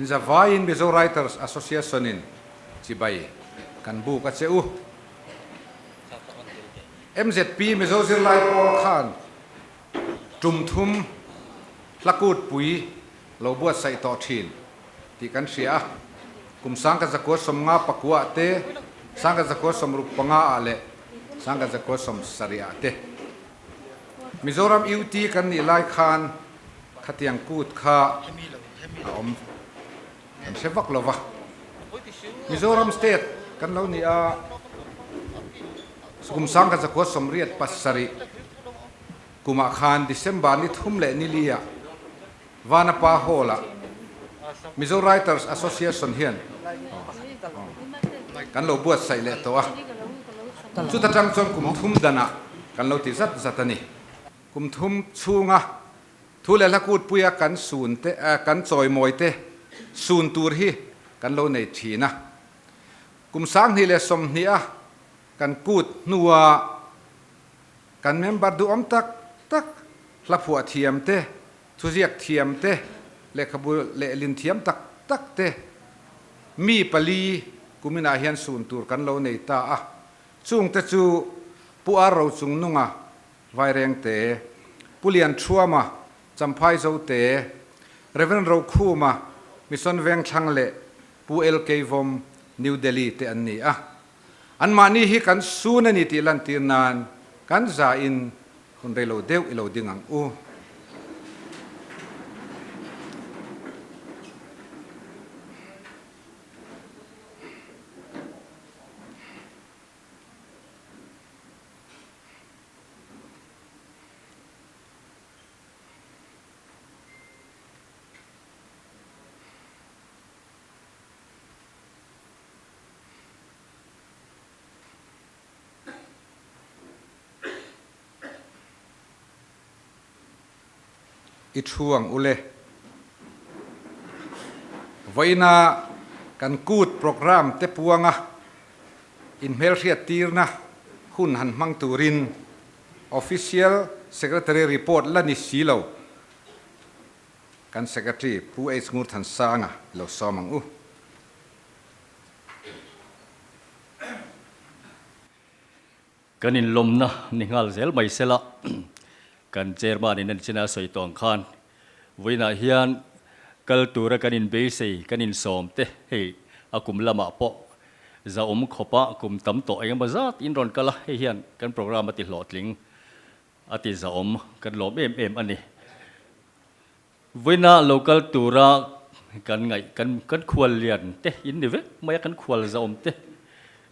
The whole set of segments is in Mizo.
In zavaiin Mizo Writers Association in chibai kan buk a che u. MZP Mizo zirlai pawl khan tum thum hlakut pui lo buatsaih tawh thin tih kan hria a, kum 1950 pakua ah te, 1965 ah leh 1970 ah te. Mizoram UT kan nih lai khan khatiang kut kha a awm kan hre vak lo va. Mizoram State kan lo ni a, kum 1987 kumah khan December ni thum leh ni li ah Vanapa Hall-ah Mizo Writers Association hian kan lo buatsaih leh tawh a, chuta tang chuan kum thum danah kan lo ti zat zat a ni. Kum thum chhunga thu leh hla kutpuia kan sun te, kan chawimawi te sun tur hi kan lo nei thin a. Kum 2020 a kan kut hnua kan member duhawm tak tak hla phuah thiam te, Thuziak thiam te, lehkhabu lehlin thiam tak tak te mi pali kuminah hian sun tur kan lo nei ta a. Chungte chu Pu Ar Rochungnunga, Vairengte, Pu Lianṭhuama, Champhai Zote, Rev. Rokhuma, Mission Vengthlang leh Pu LK Vom, New Delhi te an ni a. Anmahni hi kan sun a ni tih lantir nan kan zain hun reilo deuh i lo ding ang u. I thu ang u le. Vawiina kan kut programme te puanga inhmelhriat tirna hun han hmang turin Official Secretary report la ni si lo. Kan Secretary Pu H Ngurthansanga lo sawm ang u. Kan inlawmna ni nghal zel mai sela, kan Chairman in a china sawi tawh ang khan vawiinah hian kal tura kan inbeisei, kan insawm te hei a kum lamah pawh zahawm khawpa kum tam tawh engemaw zat in rawn kal a, hei hian kan programme a ti hlawhtling. A ti zahawm, kan lawm em em a ni. Vawiina lo kal tura kan ngaih, kan kan khual lian te in ni vek mai a, kan khual zahawm te,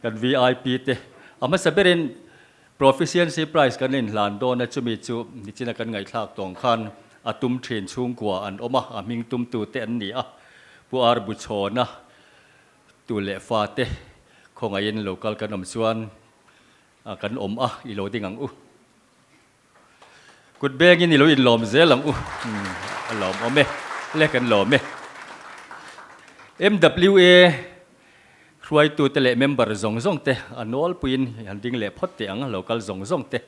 kan VIP te. A hmasa berin Proficiency Prize kan inhlan dawn a, chumi chu nichina kan ngaihthlak tawng khan a tum thin chhungkua an awm a, a hming tumtu te an ni a, Pu Ar Buchhawna tu leh fa te khawngaihin lo kal kan awm chuan A kan awm a, i lo ding ang u. Kut bengin i lo inlawm zel ang u. A lawm awm e, le kan lawm e. MWA hruaitute leh member zawng zawng te a nawlpuiin i han ding leh phawt teh ang, lo kal zawng zawng te.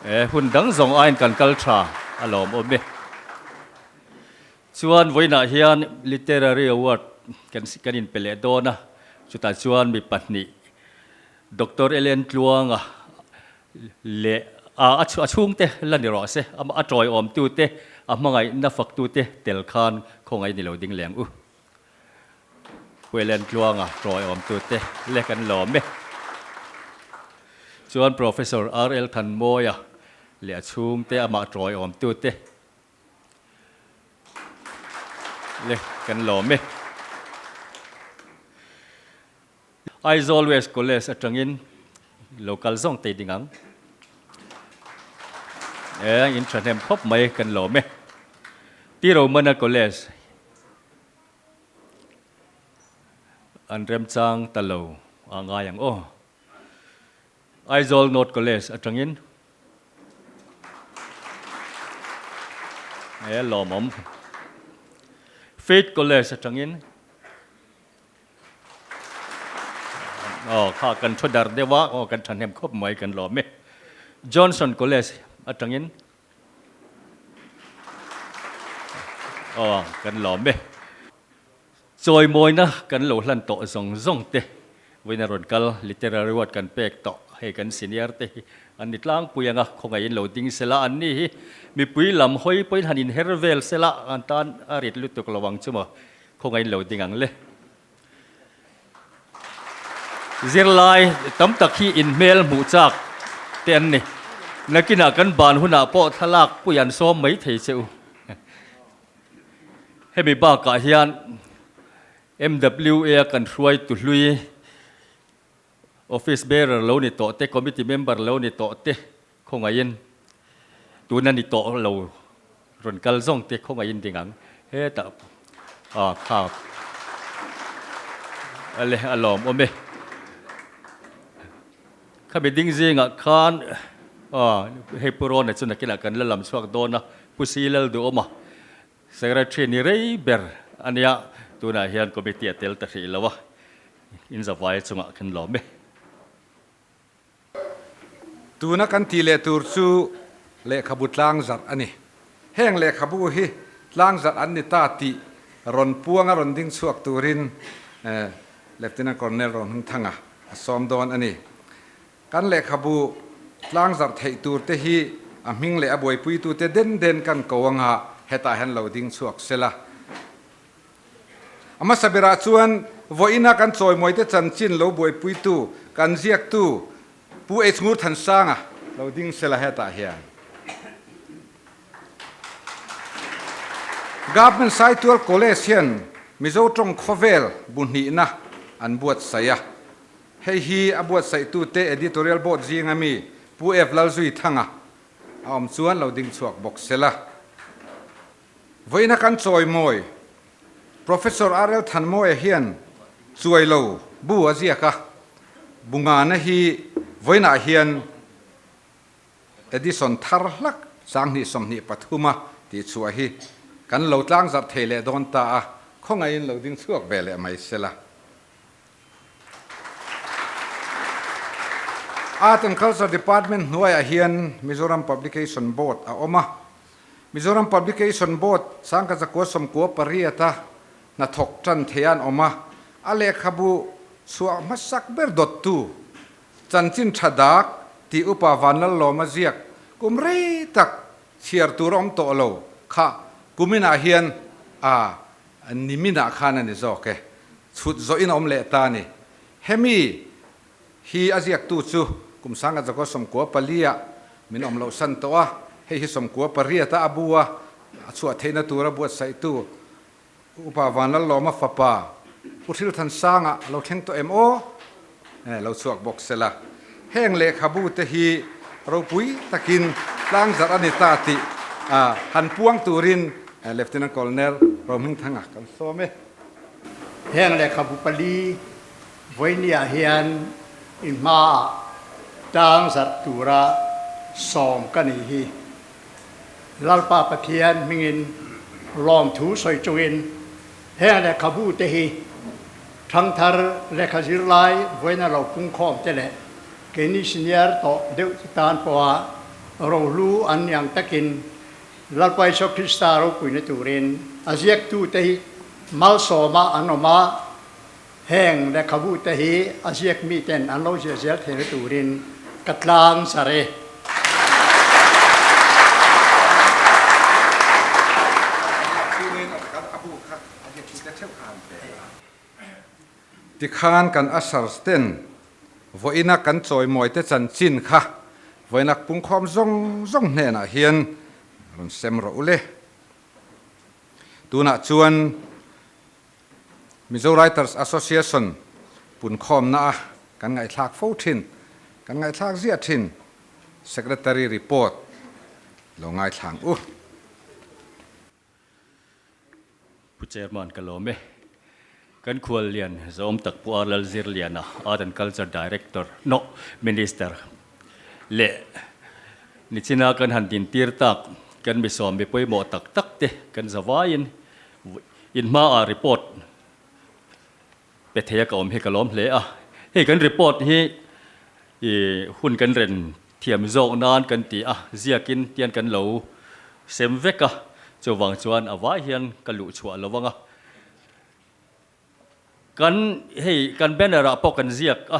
E, hun dang zawng aiin kan kal tha, a lawm awm e. Chuan vawiinah hian Literary Award kan kan inpe leh dawn a, chutah chuan mi pahnih Doctor Ellen Tluanga leh a a chhungte la ni rawh se, a tawiawmtute, a hmangaihna faktute tel khan khawngaih ni lo ding leng u. Pu Ellen Tluanga tawiawmtute leh kan lawm e. Chuan Professor RL Thanmawia leh a chhungte amah tawiawmtute Le kan lawm e. Aizawl West College atangin lo kal zawng tei ding ang. E in thahnem khawp mai kan lawm e. Ti Romana College an remchang ta lo a ngai ang aw. Aizawl North College atangin e lawmawm. Faith College atangin aw kha kan thu dar deuh a, aw kan thahnem khawp mai kan lawm e. Johnson College atangin. Aw kan lawm e. Chawimawina kan lo hlan tawh zawng zawng te vawiin a rawn kal literary award kan pek tawh hei kan senior te hi an ni tlangpui ang a, khawngaihin lo ding sela an ni hi mipui lam hawi pawhin han inher vel sela an tan a rit lutuk lo ang chu maw khawngaihin lo ding ang le. Zirlai tam tak hi inhmel hmuh chak te an ni. Nakinah kan ban hunah pawh thlalak pui an sawm mai thei che u. Hemi bakah hian MWA a kan hruaitu hlui, Office Bearer lo ni tawh te, Committee Member lo ni tawh te khawngaihin tuna ni tawh lo rawn kal zawng te khawngaihin ding ang. Hetah ah kha ale a lawm awm e. Khami ding zingah khan ah hei Pu Rawna chu nakinah kan la lam chhuak dawn a, Pu Silal duhawm a, Secretary ni rei ber a nia, tunah hian committee a tel ta hrih lo a, in zavai chungah khan lawm e. Tuna kan tih leh tur chu lehkhabu tlangzarh a ni. Heng lehkhabu hi tlangzarh an ni ta tih rawn puanga rawn ding chhuak turin Lieutenant Colonel Rohmingthanga a sawm dawn a ni. Kan lehkhabu tlangzarh theih tur te hi a hming leh a buaipuitute den den kan ko anga hetah hian lo ding chhuak sela. A hmasa berah chuan vawiina kan chawimawite chanchin lo buaipuitu kan ziaktu Pu H Ngurthansanga lo ding sela hetah hian. Government Saitual College hian Mizo tawng khawvel bu hnihna an buatsaih a. Hei hi a buatsaihtute Editorial Board zinga mi Pu F Lalzuithanga a awm chuan lo ding chhuak bawk sela. Vawiina kan chawimawi Professor RL Thanmawia hian chuai lo bu a ziak a, bu ngana hi vawiinah hian Edison thar hlak 2023 a tih chhuah hi kan lo tlangzarh thei leh dawn ta a, khawngaihin lo ding chhuak ve leh mai sela. Art and Culture Department hnuaiah hian Mizoram Publication Board a awm a. Mizoram Publication Board 1998 a hnathawk tan thei an awm a, a lehkhabu chhuah hmasak ber dawttu Chanchin tha dak tih Upa Vanlallawma ziak kum rei tak chhiar tur a awm tawh lo kha kuminah hian a niminah khan a ni zawk e. Chhut zawhin a awm leh ta a ni. Hemi hi a ziaktu chu kum 1994 ah min awm loh san tawh a, hei hi 98 a a bu a, a chhuah theihna tura buatsaihtu Upa Vanlallawma fapa Pu Hrilthansanga a lo thleng tawh em aw? Lo chhuak bawk sela. Heng lehkhabu te hi ropui takin tlangzarh a ni ta tih han puang turin Lieutenant Colonel Rohmingthanga kan sawm e. Heng lehkhabu pali vawinia hian i hmaah tlangzarh tura sawm ka nih hi. Lalpa Pathian hmingin lawmthu sawi chungin heng lehkhabu te hi thangthar lehkha zirlai vawiina lo pungkhawm te leh keini senior tawh deuh te tan pawha rohlu an ni ang takin Lalpa Isua Krista ropuina turin a ziaktu te hi malsawma an awm a, heng lehkhabu te hi a ziak miten an lo ziah zel theihna turin ka tlang zar e. Tikhan kan ushers ten vawiina kan chawimawi te chanchin kha vawiina pungkhawm zawng zawng hnenah hian rawn sem rawh u le. Tunah chuan Mizo Writers Association punkhawmna a kan ngaihthlak fo thin, kan ngaihthlak ziah thin Secretary report lo ngaithlang u. Pu Chairman ka lawm e. Kan khuallian zawm tak Pu R Lalzirliana, Art and Culture Director, no, Minister leh nichina kan han dintir tak kan misawm mi pawimawh tak tak te kan zavaiin In hmaah report pe thei a ka awm hi ka lawm hle a. Hei kan report hi i hun kan ren thiam zawk nan kan ti a, ziakin tian kan lo sem vek a. Chuvang chuan a vai hian ka luh chhuah lo vang a. Kan hei kan banner ah pawh kan ziak a,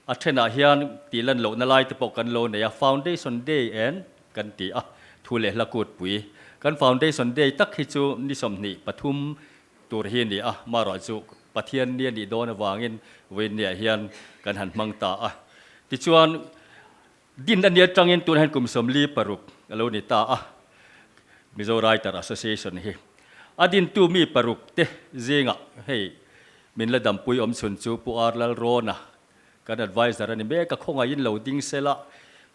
a thenah hian tih lan lohna lai te pawh kan lo nei a, Foundation Day en kan ti a, thu leh hla kutpui. Kan Foundation Day tak hi chu ni 23 tur hi a ni a, marawh chu Pathian ni a nih dawn avangin vawiinniah hian kan han hmang ta a. Tichuan Din a nia tangin tunah hian kum 46 a lo ni ta a, Mizo Writer Association hi a dintu mi paruk te zingah hei min la dampui awm chhun chu Pu R Lalrawna kan adviser a ni mek a, khawngaihin lo ding sela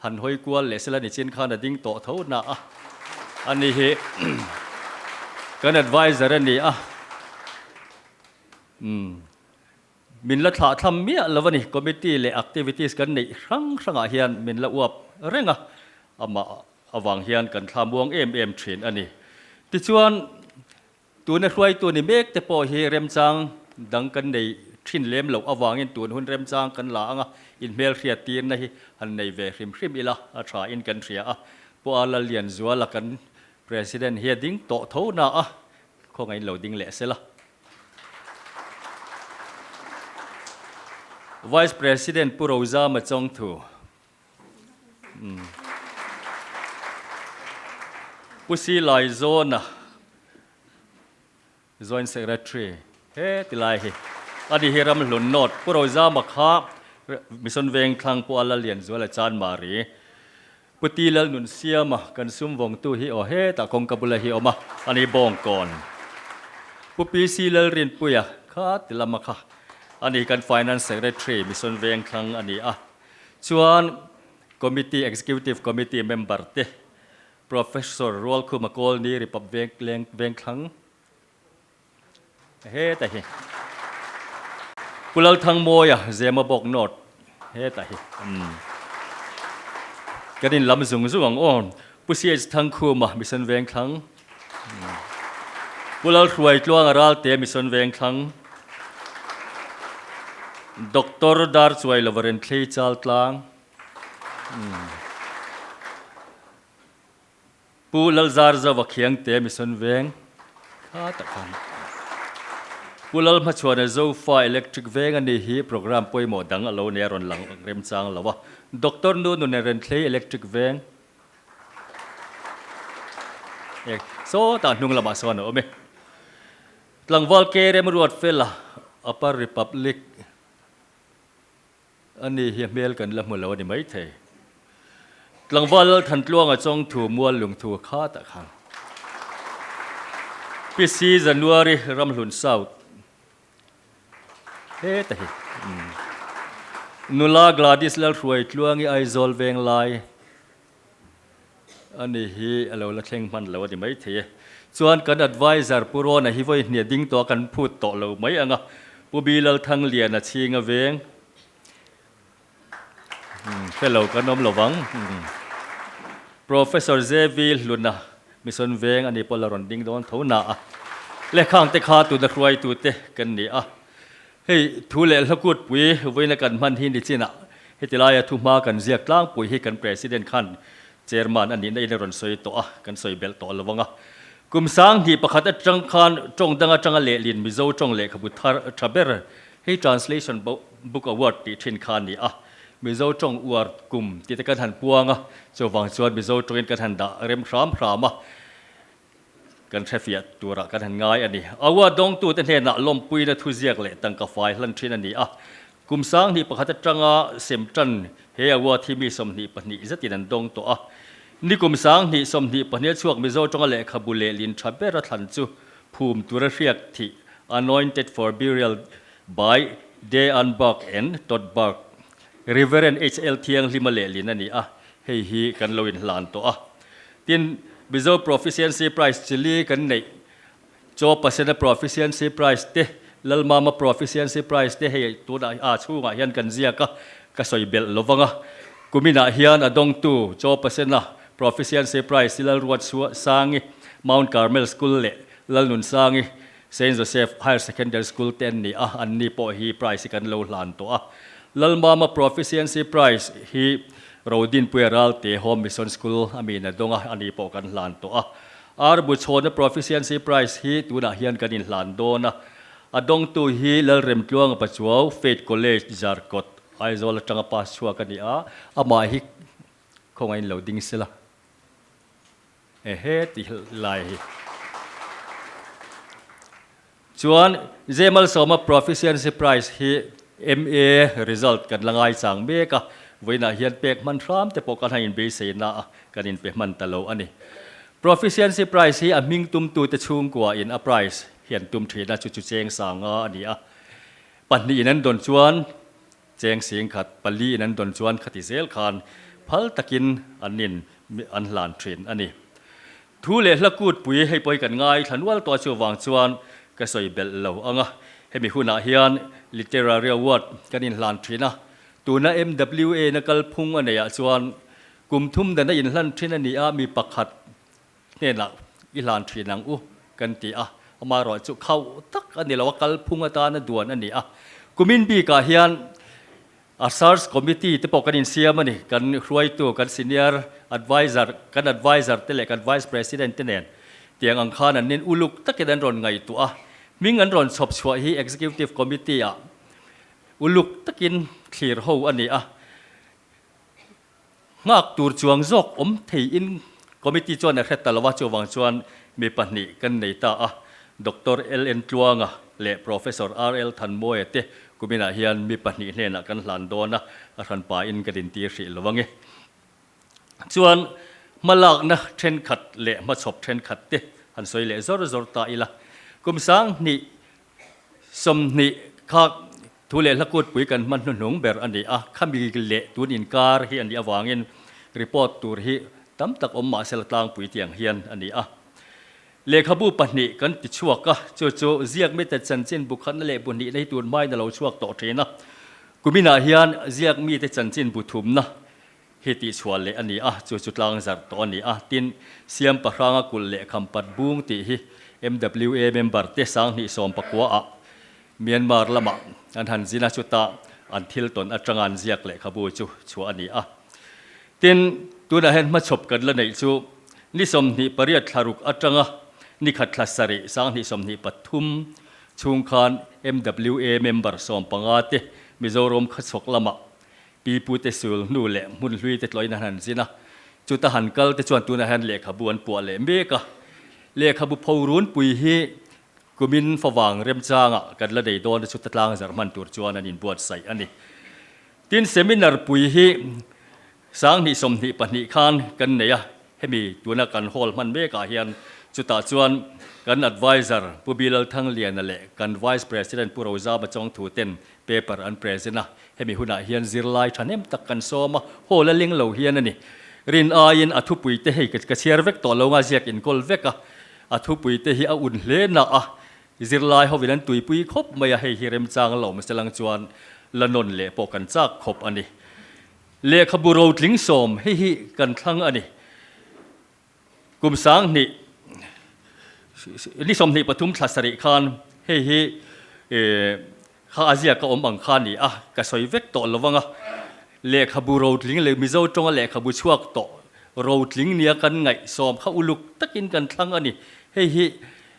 han hawi kual leh sela nichin khan a ding tawh tho na a, ani hi kan adviser a ni a. Umm. Min la thlah thlam miah lo a ni. Committee leh activities kan neih hrang hrangah hian min la uap reng a, amah avang hian kan thla muang em em thin a ni. Tichuan, tuna hruaitu ni mek te pawh hi remchang dang kan nei thin lem loh avangin tun hun remchang kan la ang a, inhmelhriat tirna hi han nei ve hrim hrim ila a tha in kan hria a. Pu A Lallianzuala kan President hi a ding tawh tho na a, khawngaih in lo ding leh sela. Vice President Pu Rozama Chawngthu, Pu Si Laizawna, Joint Secretary he ti lai hi a ni hi Ramhlun North Pu Rozama kha Mission Vengthlang Pu Ala Lianzuala Chanmari Pu Ti Lalnunsiama kan sum vawngtu hi aw hetah kawngka bula hi awm a, a ni Bawngkawn. Pu PC Lalrinpuia kha ti lama kha a ni kan Finance Secretary Mission Vengthlang a ni a. Chuan Committee Executive Committee member te Professor Rualkhuma Kawlni Ripap Vengthlang Hetah hi Pu Lalthangmawia Zema bawk North hetah hi kan in lam zung zung ang aw. Pu CH Thangkhuma Mission Vengthlang, Pu Lalhruaitluanga Ralte Mission Vengthlang, Doctor Darchuailova Renthlei Chaltlang, Pu Lalzarzova Khiangte Mission Veng kha tak khan Pu Lalhmachhuana Zofa Electric Veng a nih hi program pawimawh dang a lo nei a rawn lang remchang lo a. Doctor Nu Nune Renthlei Electric Veng e sawtah hnung lamah sawn a awm e. Tlangval Ke Remruatfela Upper Republic A ni hi a hmel kan la hmu lo a ni maithei. Tlangval Lalthantluanga Chawngthu mual lungthu kha tah khan. PC January Ramhlun South heta hi. Nula Gladys Lalhruaitluangi Aizawl Venglai a ni hi a lo la thleng hman lo a ni maithei e. Chuan kan adviser Pu Rawna hi vawi hniah ding tawh a kan phut tawh lo mai ang a, Pu Bi Lalthangliana chhinga veng hre lo kan awm lo vang. Professor JV Hluna Mission Veng a ni pawh la rawn ding dawn tho na a, lehkhang te kha tuna hruaitute kan ni a. Hei thu leh hla kutpui vawiina kan hman hi ni chinah heti laia thu hma kan ziak tlangpui hi kan President khan Chairman a nihna in a rawn sawi tawh a, kan sawi belh tawh lo ang a. Kum 2001 atang khan tawng dang atanga lehlin Mizo tawng lehkhabu thar tha ber hei Translation Book Award tih thin kha a ni a. Mizo tawng uar kum tih te kan han puang a, chuvang chuan Mizo tawngin kan han dah rem hram hram a. Kan hrefiah turah kan han ngai a ni. Award dawngtute hnenah lawmpuina thuziak leh tangka fai hlan thin a ni a. Kum 2001 atanga sem tan he award hi mi 22 zetin an dawng tawh a. Ni kum 2022 a chhuak Mizo tawnga lehkhabu lehlin tha bera thlan chu phum tura hriak thih Anointed for Burial by Deanne Burke and Todd Burke, Reverend HL Thianghlima lehlin a ni a, hei hi kan lo inhlan tawh a. Tin, Mizo Proficiency Prize chili kan neih, Chaw Pasena Proficiency Prize te, Lalmama Proficiency Prize te hei tunah a chhungah hian kan ziak a, ka sawi belh lo vang a. Kuminah hian a dawngtu Chaw Pasena Proficiency Prize hi Lalruat Sangi, Mount Carmel School leh Lalnun Sangi, Saint Joseph Higher Secondary School te an ni a, anni pawh hi prize hi kan lo hlan tawh a. Lalmama Proficiency Prize hi Rodinpuia Ralte Home Mission School a mi in a dawng a, ani pawh kan hlan tawh a. Ar Buchhawna Proficiency Prize hi tunah hian kan inhlan dawn a, a dawngtu hi Lalremtluanga Pachuau, Faith College, Zarkawt, Aizawl atanga pass chhuak a ni a, amah hi khawngaihin lo ding sela. Ehe tih lai hi. Chuan Zemalsawma Proficiency Prize hi MA result kan la ngaichang mek a, vawiinah hian pek hman hram te pawh kan han inbeisei na a, kan inpe hman ta lo a ni. Proficiency Prize hi a hming tumtute chhungkua in a prize hi an tum thin a, chu chu cheng sanga a ni a. Pahnihin an dawn chuan Cheng singkhat paliin an dawn chuan khati zel khan phal takin an in an hlan thin a ni. Thu leh hla kut pui hei pawh hi kan ngaithla nual tawh a chuvang chuan ka sawi belh lo ang a. Hemi hunah hian Literary Award kan inhlan thin a, tuna MWA na kalphung a neihah chuan kum thum dana inhlan thin a ni a, mi pakhat hnenah i hlan thin ang u kan ti a, amaherawhchu khauh tak a ni lo a, kalphung atana duan a ni a. Kumin bikah hian a search committee te pawh kan insiam a ni, kan hruaitu, kan senior advisor, kan advisor te leh kan vice president te nen tiang ang khan an nin uluk takin an rawn ngaihtuah a, hming an rawn chhawp chhuah hi executive committee ah uluk takin thlir ho a ni a. Nghak tur chuang zawk awm theiin committee chuan a hre ta lo a, chuvang chuan mi pahnih kan nei ta a, Doctor LN Tluanga leh Professor RL Thanmawia te kuminah hian mi pahnih hnenah kan hlan dawn a, a hranpain ka dintir hrih lo ange. Chuan hmalakna thenkhat leh hmachhawp thenkhat te han sawi leh zawr zawr ta ila, kum sanghnih 20 kha Thu leh hla kutpui kan hman hnuhnung ber a ni a, khami leh tun inkar hi a nih avangin report tur hi tam tak awm mahse la tlangpui tiang hian a ni a. Lehkhabu pahnih kan ti chhuak a, chu chu ziak mite chanchin bu khatna leh bu hnihna hi tun hmain a lo chhuak tawh thin a. Kuminah hian ziak mite chanchin bu thumna hi tihchhuah leh a ni a, chu chu tlangzarh tawh a ni a. Tin, Siam Pahranga kulh leh Khampat bung tih hi MWA member te 2019 ah Myanmar lamah an han zin a, chutah an thil tawn atanga an ziak lehkhabu chu chhuah a ni a. Tin, tunah hian hmachhawp kan la neih chu ni 28 thla ruk atanga ni khat thla sarih 2023 chhung khan MWA member 15 te Mizoram khawchhawk lamah Pi Pute sul hnu leh hmun hlui te tlawhin an han zin a, chuta han kal te chuan tunah hian lehkhabu an puah leh mek a. Lehkhabu pho runpui hi kumin favang remchangah kan la nei dawn a, chuta tlang zarh hman tur chuan an inbuatsaih a ni. Tin, seminar pui hi 2022 khan kan nei a, hemi tuna kan hall hman mekah hian chutah chuan kan advisor Pu Bilal Thangliana leh kan Vice President Pu Rozama Chawngthu ten Paper an present a, hemi hunah hian zirlai thahnem tak kan sawm a, hall a ling lo hian a ni. Rin aiin a thupui te hei ka chhiar vek tawh lo nga ziak inkawl vek a, a thupui te hi a un hle na a, zirlai hovin an tuipui khawp mai a, hei hi remchang lo mahse lang chuan la nawn leh pawh kan chak khawp a ni. Lehkhabu rotling sawm hei hi kan thlang a ni. Kum 2000 ni 23 thla sarih khan hei hi kha a ziak a awm ang kha a ni a, ka sawi vek tawh lo vang a, lehkhabu rotling leh Mizo tawnga lehkhabu chhuak tawh rotling nia kan ngaihsawm kha uluk takin kan thlang a ni. Hei hi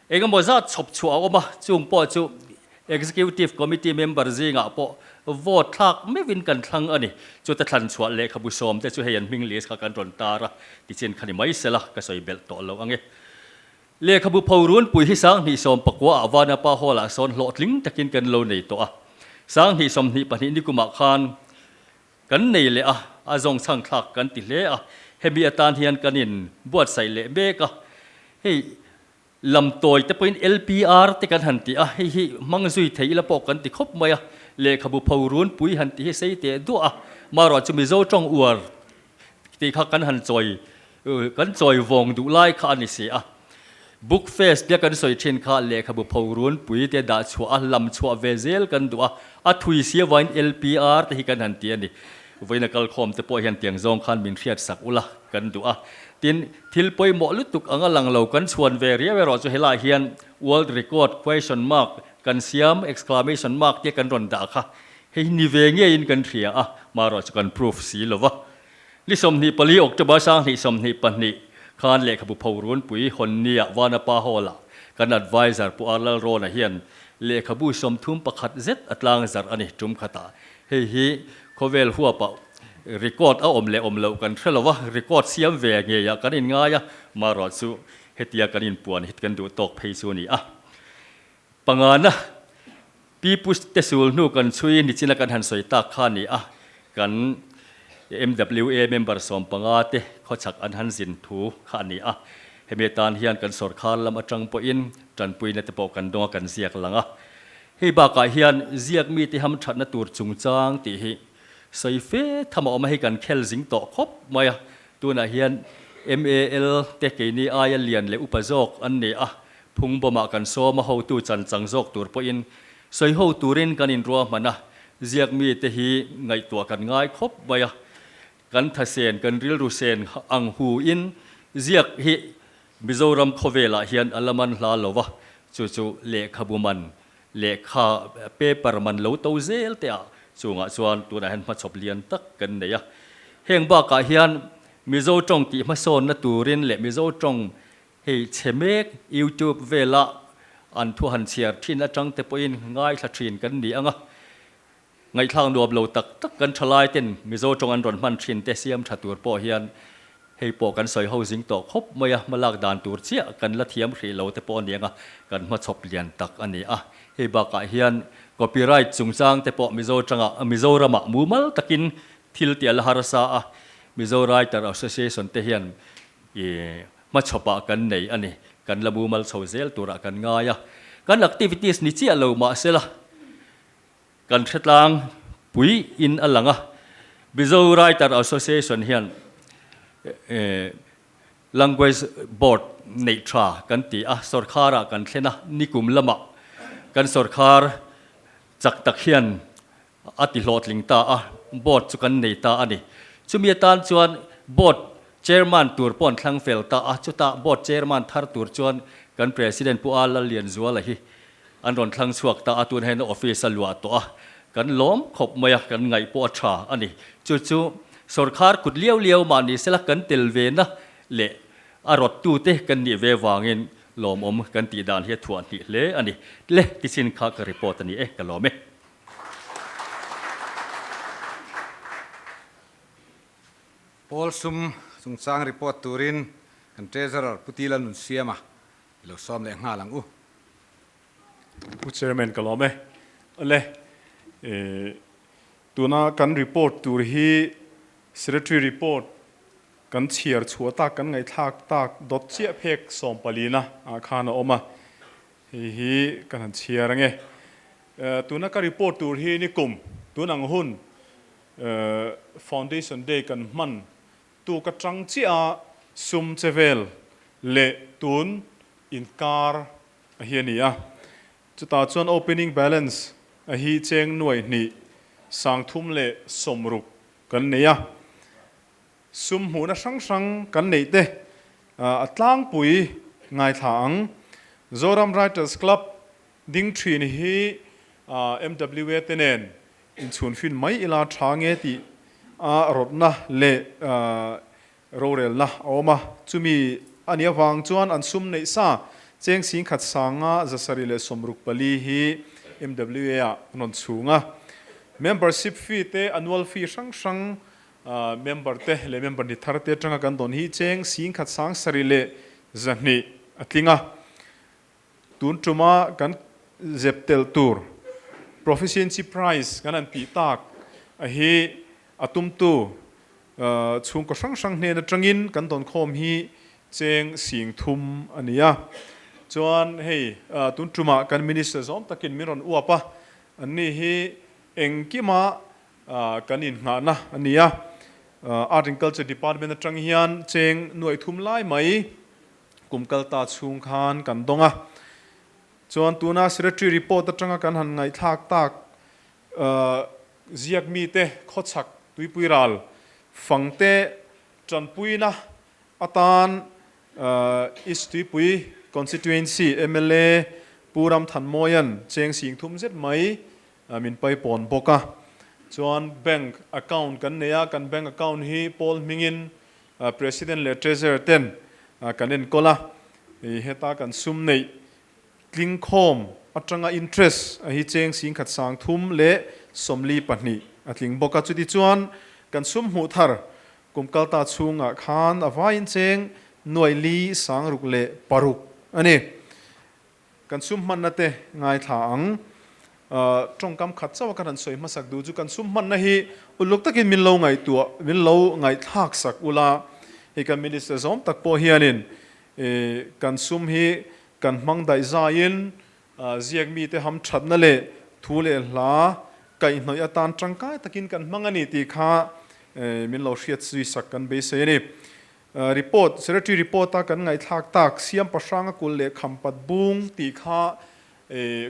engemaw zat chhawp chhuah a awm a, chung pawh chu Executive Committee member zingah pawh vote thlak meuhin kan thlang a ni. Chuta thlan chhuah lehkhabu sawm te chu hei an hming list kha kan rawn tar a, tichin kha ni mai sela ka sawi belh tawh lo ang e. Lehkhabu pho runpui hi 2019 ah Vanapa Hall ah sawn hlawhtling takin kan lo nei tawh a. 2022 nikumah khan kan nei leh a, a zawng chhang thlak kan ti hle a, hemi atan hian kan in buatsaih leh mek a. Hei Lam tawi te pawhin LPR te kan han ti a, hei hi hmang zui thei ila pawh kan ti khawp mai a, lehkhabu pho runpui han ti hi sei teh duah a, marawh chu Mizo tawng uar tih kha kan han chawi kan chawi vawng duh lai kha a ni si a. Book fest tia kan sawi thin kha lehkhabu pho runpui te dah chhuah a, lam chhuah ve zel kan duh a, a thui si avangin LPR te hi kan han ti a ni. Vawiina kalkhawm te pawh hian tiang zawng khan min hriat sak ula kan duh a. Tin, thil pawimawh lutuk anga lang lo kan chhuan ve riau erawh chu helaiah hian World Record question mark kan siam exclamation mark tia kan rawn dah kha hei ni ve ngeiin kan hria a, marawh chu kan proof si lo va. Ni 24 October 2022 Khan lehkhabu pho runpui Hawnnia Vanapa Hall-ah kan adviser Pu R Lalrawna hian lehkhabu 31 zet a tlang zarh a ni tum khatah. Hei hi khawvel huapah record a awm leh awm loh kan hre lo va, record siam ve ngeiah kan inngai a, marawh chu hetia kan inpuan hi kan duh tawk phei chu a ni a. Pangana, Pi Pu te sul hnu kan chhui nichina kan han sawi tak kha a ni a, kan MWA member 15 te khawchhak an han zin thu kha a ni a. Hemi atan hian kan sawrkhar lam atang pawhin tanpuina te pawh kan dawng a, kan ziak lang a. Hei bakah hian ziak mite hamthatna tur chungchang tih hi sawi fe tham a awm a, hei kan khel zing tawh khawp mai a. Tunah hian MAL te keini aia lian leh upa zawk an ni a, Phungbawmah kan sawm a hotu chan chang zawk tur pawhin sawi ho turin kan inruahman a, ziak mite hi ngaihtuah kan ngai khawp mai a, kan thasen kan rilru sen ang hu in ziak hi Mizoram khawvelah hian a la man hla lo va, chu chu lehkhabu man, lehkha paper man lo to zel te ah chungah chuan tunah hian hmachhawp lian tak kan nei a. Heng bakah hian Mizo tawng tih hmasawnna turin leh Mizo tawng Hei chhe mek YouTube vela an thu han chhiar thin atang te pawhin ngaithla thin kan ni ang a, ngaihthlak nuam lo tak tak kan thalai ten Mizo tawng an rawn hman thin te siam tha tur pawh hian hei pawh kan sawi ho zing tawh khawp mai a, hmalak dan tur chiah kan la thiam hrih lo te pawh a ni ang a, kan hmachhawp lian tak a ni a. Hei bakah hian copyright chungchang te pawh Mizo tangah Mizoramah mumal takin thil tih a la harsa a, Mizo Writer Association te hian I hmachhawpah kan nei a ni. Kan la mumal chho zel turah kan ngai a. Kan activities ni chiah lo mahsela kan hretlang pui in a lang a. Mizo Writer Association hian Language Board neih tha kan ti a, sawrkharah kan thlen a, nikum lamah kan sawrkhar chak tak hian A ti hlawhtling ta a, board chu kan nei ta a ni. Chumi atan chuan board chairman tur pawh an thlang fel ta a, chutah board chairman thar tur chuan kan president Pu A Lallianzuala hi an rawn thlang chhuak ta a, tun hian office a luah tawh a, kan lawm khawp mai a, kan ngaih pawh a tha a ni. Chu chu sawrkhar kut liau liau mah ni sela kan tel ve na leh a rawttute kan nih ve vangin lawmawm kan tih dan hi a thuah hnih hle a ni. Le, tichin kha ka report a ni e, ka lawm e. Paul sum chungchang report turin kan Treasurer Pu Tila Nunsiama i lo sawm leh nghal ang u. Pu Chairman ka lawm e. Awle, tuna kan report tur hi Secretary report kan chhiar chhuah tak kan ngaihthlak tak dawt chiah phek sawmpalina ah khan a awm a. Hei hi kan han chhiar ange. Tuna ka report tur hi nikum tun ang hun Foundation Day kan hman tuk atang chiah a sum che vel leh tun inkar a hi a ni a. Chutah chuan opening balance a hi cheng nuai hnih 360 kan nei a. Sum hmuhna hrang hrang kan neih te a tlangpui ngaithla ang. Zoram Writers Club ding thin hi MWA te nen inchhunfin mai ila tha nge tih a rawtna leh rorelna a awm a. Chumi a nih avang chuan an sum neih sa cheng singkhat sanga 764 hi MWA ah an rawn chhung a. Membership fee te annual fee hrang hrang Member te leh member ni thar te atanga kan dawn hi cheng singkhat 7200 a tling a. Tun tuma kan zep tel tur Proficiency Prize kan han tih tak a hi a tumtu chhungkaw hrang hrang hnen atangin kan dawn khawm hi cheng 3000 a ni a. Chuan hei tun tumah kan Minister zawm takin min rawn uap a, anni hi engkima Kan inngahna a ni a, Art and Culture Department atang hian cheng nuaih thum lai mai kum kal ta chhung khan kan dawng a. Chuan tuna Secretary report atanga kan han ngaihthlak tak ziak mite khawchhak tuipui ral fangte tanpuina atan East Tuipui Constituency mla Pu Ramthanmawia'n cheng 3000 zet mai Min pai pawn bawk a. Chuan bank account kan nei a, kan bank account hi Paul hmingin President leh Treasurer ten kan enkawl a, heta kan sum neih tlingkhawm atanga interest a hi cheng singkhat sangthum leh 42 a tling bawk a. Chutichuan kan sum hmuh thar kum kalta chhungah khan a vaiin cheng nuai li sangruk leh paruk a ni. Kan sum hmanna te ngaithla ang. Tawngkam khat chauh a kan han sawi hmasak duh chu kan sum hmanna hi uluk takin min lo ngaihtuah, min lo ngaihthlak sak ula. Hei kan Minister zawm tak pawh hianin kan sum hi kan hmang daih zaiin ziak mite ham thatna leh thu leh hla kaihhnawih atan tangkai takin kan hmang a ni tih kha min lo hriat zui sak kan beisei a ni. Report, Secretary report a kan ngaihthlak tak Siam Pahranga kulh leh Khampat Bung tih kha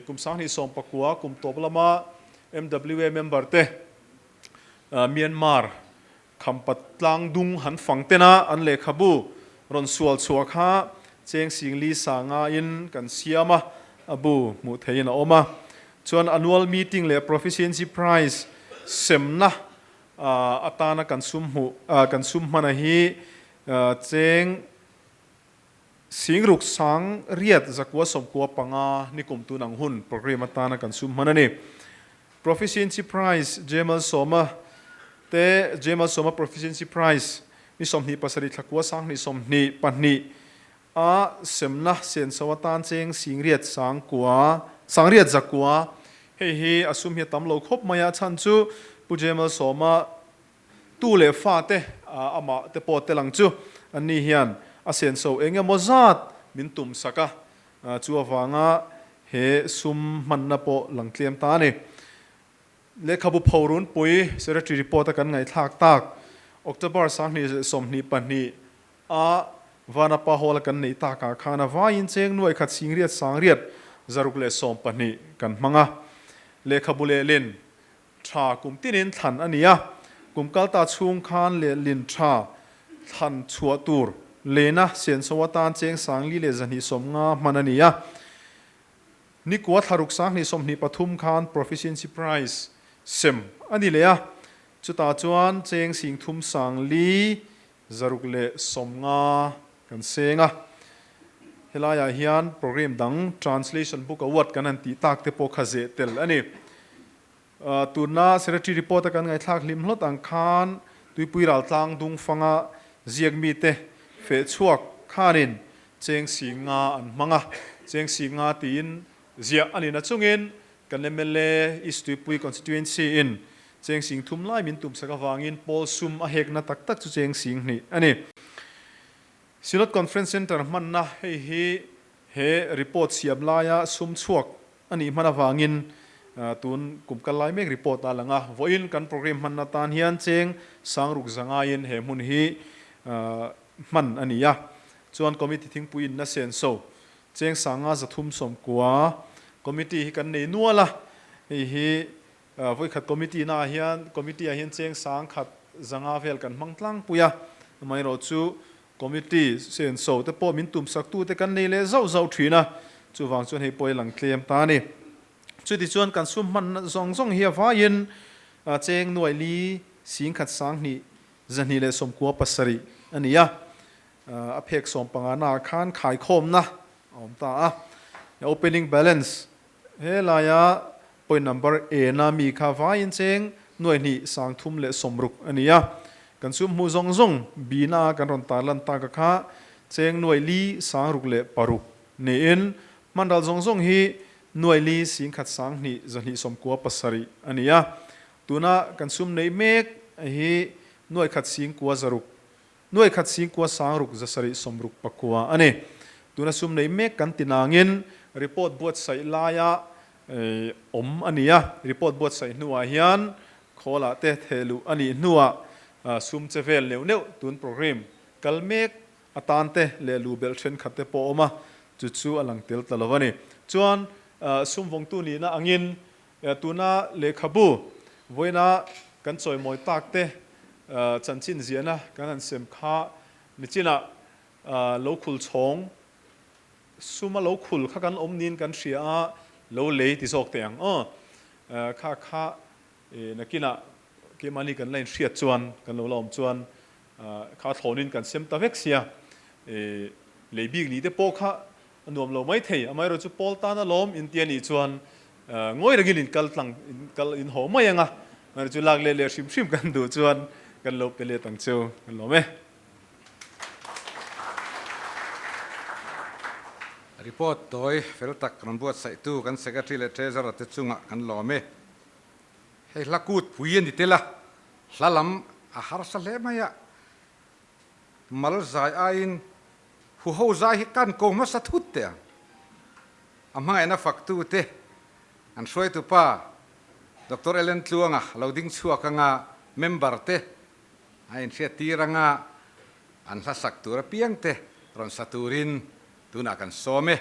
kum 2019 kum tawp lama MWA member te Myanmar Khampat tlang dung han fang tena an lehkhabu rawn sual chhuah kha cheng singli sanga in kan siam a, a bu hmuh theihin a awm a. Chuan annual meeting leh proficiency prize semna atana kan sum hmuh kan sum hmana hi cheng singruk sang riat zakua sawmkua panga nikum tun ang hun program atana kan sum hman a ni. Proficiency Prize Jemal Sawma te Jemal Sawma Proficiency Prize ni 27 thlakua 2022 a semna senso atan cheng singriat sangkua sangriat zakua hei hi a sum hi a tam lo khawp mai a chhan chu Pu Jemal Sawma tu leh fa te amah te pawh tel ang chu an ni hian a senso eng emaw zat min tum sak a chu avanga he sum hmanna pawh lang tlem ta a ni. Lehkhabu pho runpui Secretary report a kan ngaihthlak tak October 2022 a Vanapa Hall a kan neih takah khan a vaiin cheng nuai khat singriat sangriat zaruk leh 12 kan hmang a. Lehkhabu lehlin tha kum tinin thlan a ni a, kum kalta chhung khan lehlin tha thlan chhuah tur lena senso atan cheng sangli leh 250 hman a ni a. Nikua thlaruk 2023 khan Proficiency Prize sem a ni leh a, chutah chuan cheng singthum sangli zaruk leh 50 kan seng a. Helaiah hian program dang Translation Book Award kan han tih tak te pawh kha zeh tel a ni. Tunna Secretary report a kan ngaihthlak hlim hlawt ang khan Tuipui Raltlang Dungfanga ziak mite feh chhuak khanin cheng singa an hmang a, cheng singa tiin ziah a ni na chungin kan mla East Tuipui Constituency in cheng sing thum lai min tum sak avangin pawl sum a hekna tak tak chu cheng sing hnih a ni. Synod Conference Centre hmanna hei hi he report siam laia sum chhuak a nih hman avangin tun kum kal lai mek report a lang a, vawiin kan program hmanna tan hian cheng sangruk zangaiin he hmun hi hman a ni a, chuan committee thingpui inna senso cheng sanga 390 committee hi kan nei nual a, hei hi vawikhat committee naah hian committee ah hian cheng sang khat zanga vel kan hmang tlangpui a, amaherawhchu Committee senso te pawh min tumsak tu te kan nei leh zauh zauh thin a, chuvang chuan hei pawh i lang tlem ta a ni. Chutichuan kan sum hman zawng zawng hi a vaiin cheng nuai li singkhat sanghnih 297 a ni a, a phek 15 naah khan khaikhawmna a awm ta a. Opening balance he laia point number A na mi kha vaiin cheng nuai hnih 360 a ni a. Kan sum hmuh zawng zawng B na kan rawn tarlan tak a kha cheng nuai li sangruk leh paruk niin hmanral zawng zawng hi nuai li singkhat sanghnih 297 a ni a. Tuna kan sum neih mek hi nuai khat singkua zaruk nuai khat singkua sangruk 769 a ni. Tuna sum neih mek kan ti nangin report buatsaih laia awm a ni a, report buatsaih hnuah hian khawlah te thehluh a nih hnuah sum che vel neuh neuh tun program kal mek atan te leh lu belh thenkhat te pawh awm a, chu chu a lang tel ta lo a ni. Chuan sum vawngtu nihna angin tuna lehkhabu vawiina kan chawimawi tak te chanchin ziahna kan han sem kha nichinah lo khul chhawng suma lo khul kha kan awm niin kan hria a, lo lei ti zawk teh ang aw. Kha kha nakinah keimahni kan la inhriat chuan kan lo la awm chuan kha thlawnin kan sem ta vek sia. Lei bik nih te pawh kha a nuam lo mai thei, amaherawhchu Paul tan a lawm in ti a nih chuan ngawi rengin in kal tlang in kal in haw mai ang a, amaherawhchu lak let leh hrim hrim kan duh chuan kan lo pe let ang cheu kan lawm e. Report tawi fel tak rawn buatsaihtu kan Secretary leh Treasurer te chungah kan lawm e. Hei hla kut pui a ni tel a, hla lam a harsa hle mai a, Mal zai aiin huho zai hi kan ko hmasa thut teh ang. A hmangaihna faktute an hruaitupa Doctor Ellen Tluanga lo ding chhuak anga member te a inhriattir anga an hla sak tur apiang te rawn sa turin tunah kan sawm e.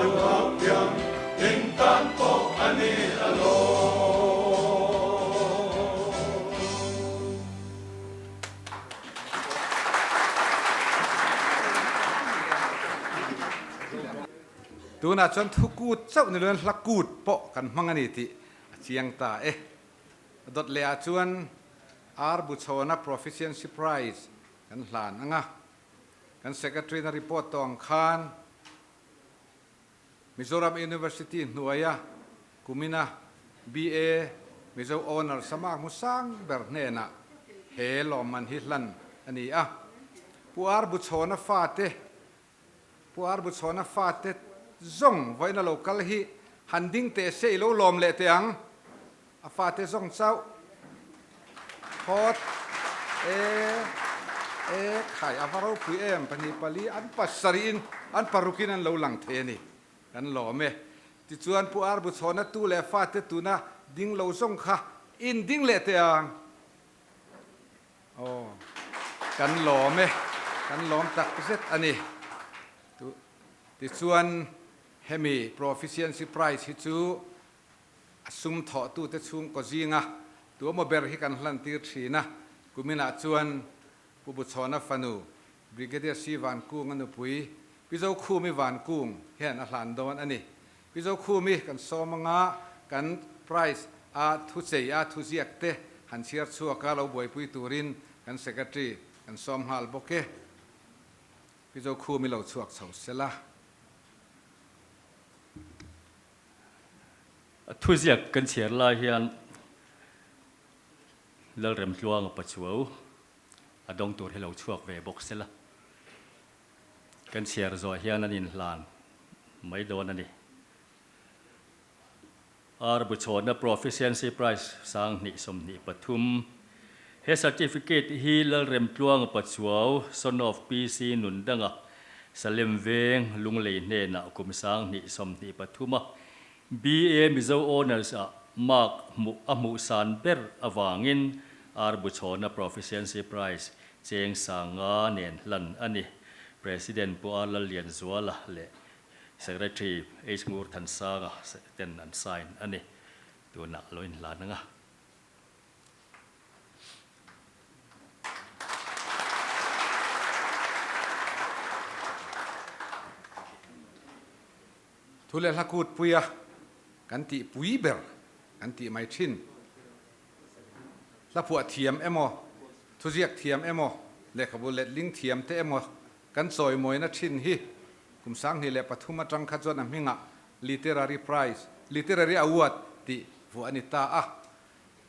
duhau thiam in tan pawh a ni alawm. Tunah chuan thu kut chauh ni loin hla kut pawh kan hmang a ni tih a chiang ta e. Dawt leh ah chuan Ar Buchhawna Proficiency Prize kan hlan ang a, kan Secretary na report tawh ang khan Mizoram University hnuaia kumina BA Mizo Honours a mark hmu sang ber hnenah he lawmman hi hlan a ni a. Pu Ar Buchhawna fate Pu Ar Buchhawna fate zawng vawiin a lo kal hi han ding teh se i lo lawm leh teh ang. A fate zawng chauh phawt e e khai a va ropui em 2 4 an pasarih in an paruk in an lo lang thei a ni kan lawm e. Tichuan Pu Ar Buchhawna tu leh fate tuna ding lo zawng kha in ding leh teh ang. Aw kan lawm e kan lawm tak zet a ni. Tichuan hemi Proficiency Prize hi chu A sum thawhtute chhungkaw zinga tuamaw ber hi kan hlantir thin a, kuminah chuan Pu Buchhawna fanu Brigadier Si Vankunga nupui Pi Zokhumi Vankung hian a hlan dawn a ni. Pi Zokhumi kan sawm anga kan prize a thuchei a thuziak te han chhiar chhuak a lo buaipui turin kan Secretary kan sawm nghal bawk e. Pi Zokhumi lo chhuak chho sela. Thuziak kan chhiar lai hian Lalremtluanga Pachuau a dawng tur hi lo chhuak ve bawk sela. Kan chhiar zawh hian an inhlan mai dawn a ni. Ar Buchhawna Proficiency Prize 2023 He certificate hi Lalremtluanga Pachuau, son of PC Nundanga, Salem Veng, Lunglei hnenah kum 2023 a BA Mizo Honours ah mark hmuh a hmuhsan ber avangin Ar Buchhawna Proficiency Prize cheng 5000 nen hlan a ni. President Pu Ar Lallianzuala leh Secretary H Ngurthansanga ten an sign a ni. Tunah lo inhlan ang a. Thu leh hla kut puia kan tih pui ber kan tih mai thin. Hla phuah thiam emaw, thuziak thiam emaw, lehkhabu letling thiam te emaw kan chawimawina thin hi kum 2003 atang kha chuan a hmingah Literary Prize, Literary Award tih vuah a ni ta a.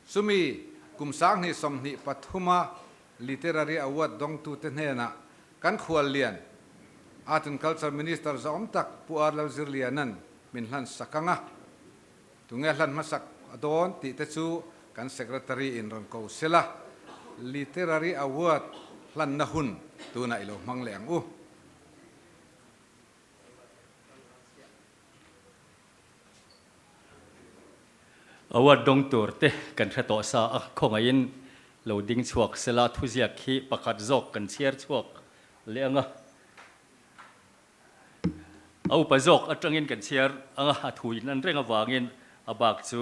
Chumi kum 2023 a Literary Award dawngtute hnenah kan khuallian Art and Culture Minister zahawm tak Pu R. Lalzirliana'n min hlan sak ang a, tunge hlan hmasak a dawn tih te chu kan Secretary in rawn ko sela, Literary Award hlanna hun tunah i lo hmang leh ang u. Award dawng tur te kan hre tawh sa a, khawngaihin lo ding chhuak sela thuziak hi pakhat zawk kan chhiar chhuak leh ang a, a upa zawk atangin kan chhiar ang a, a thu in an reng avangin a bak chu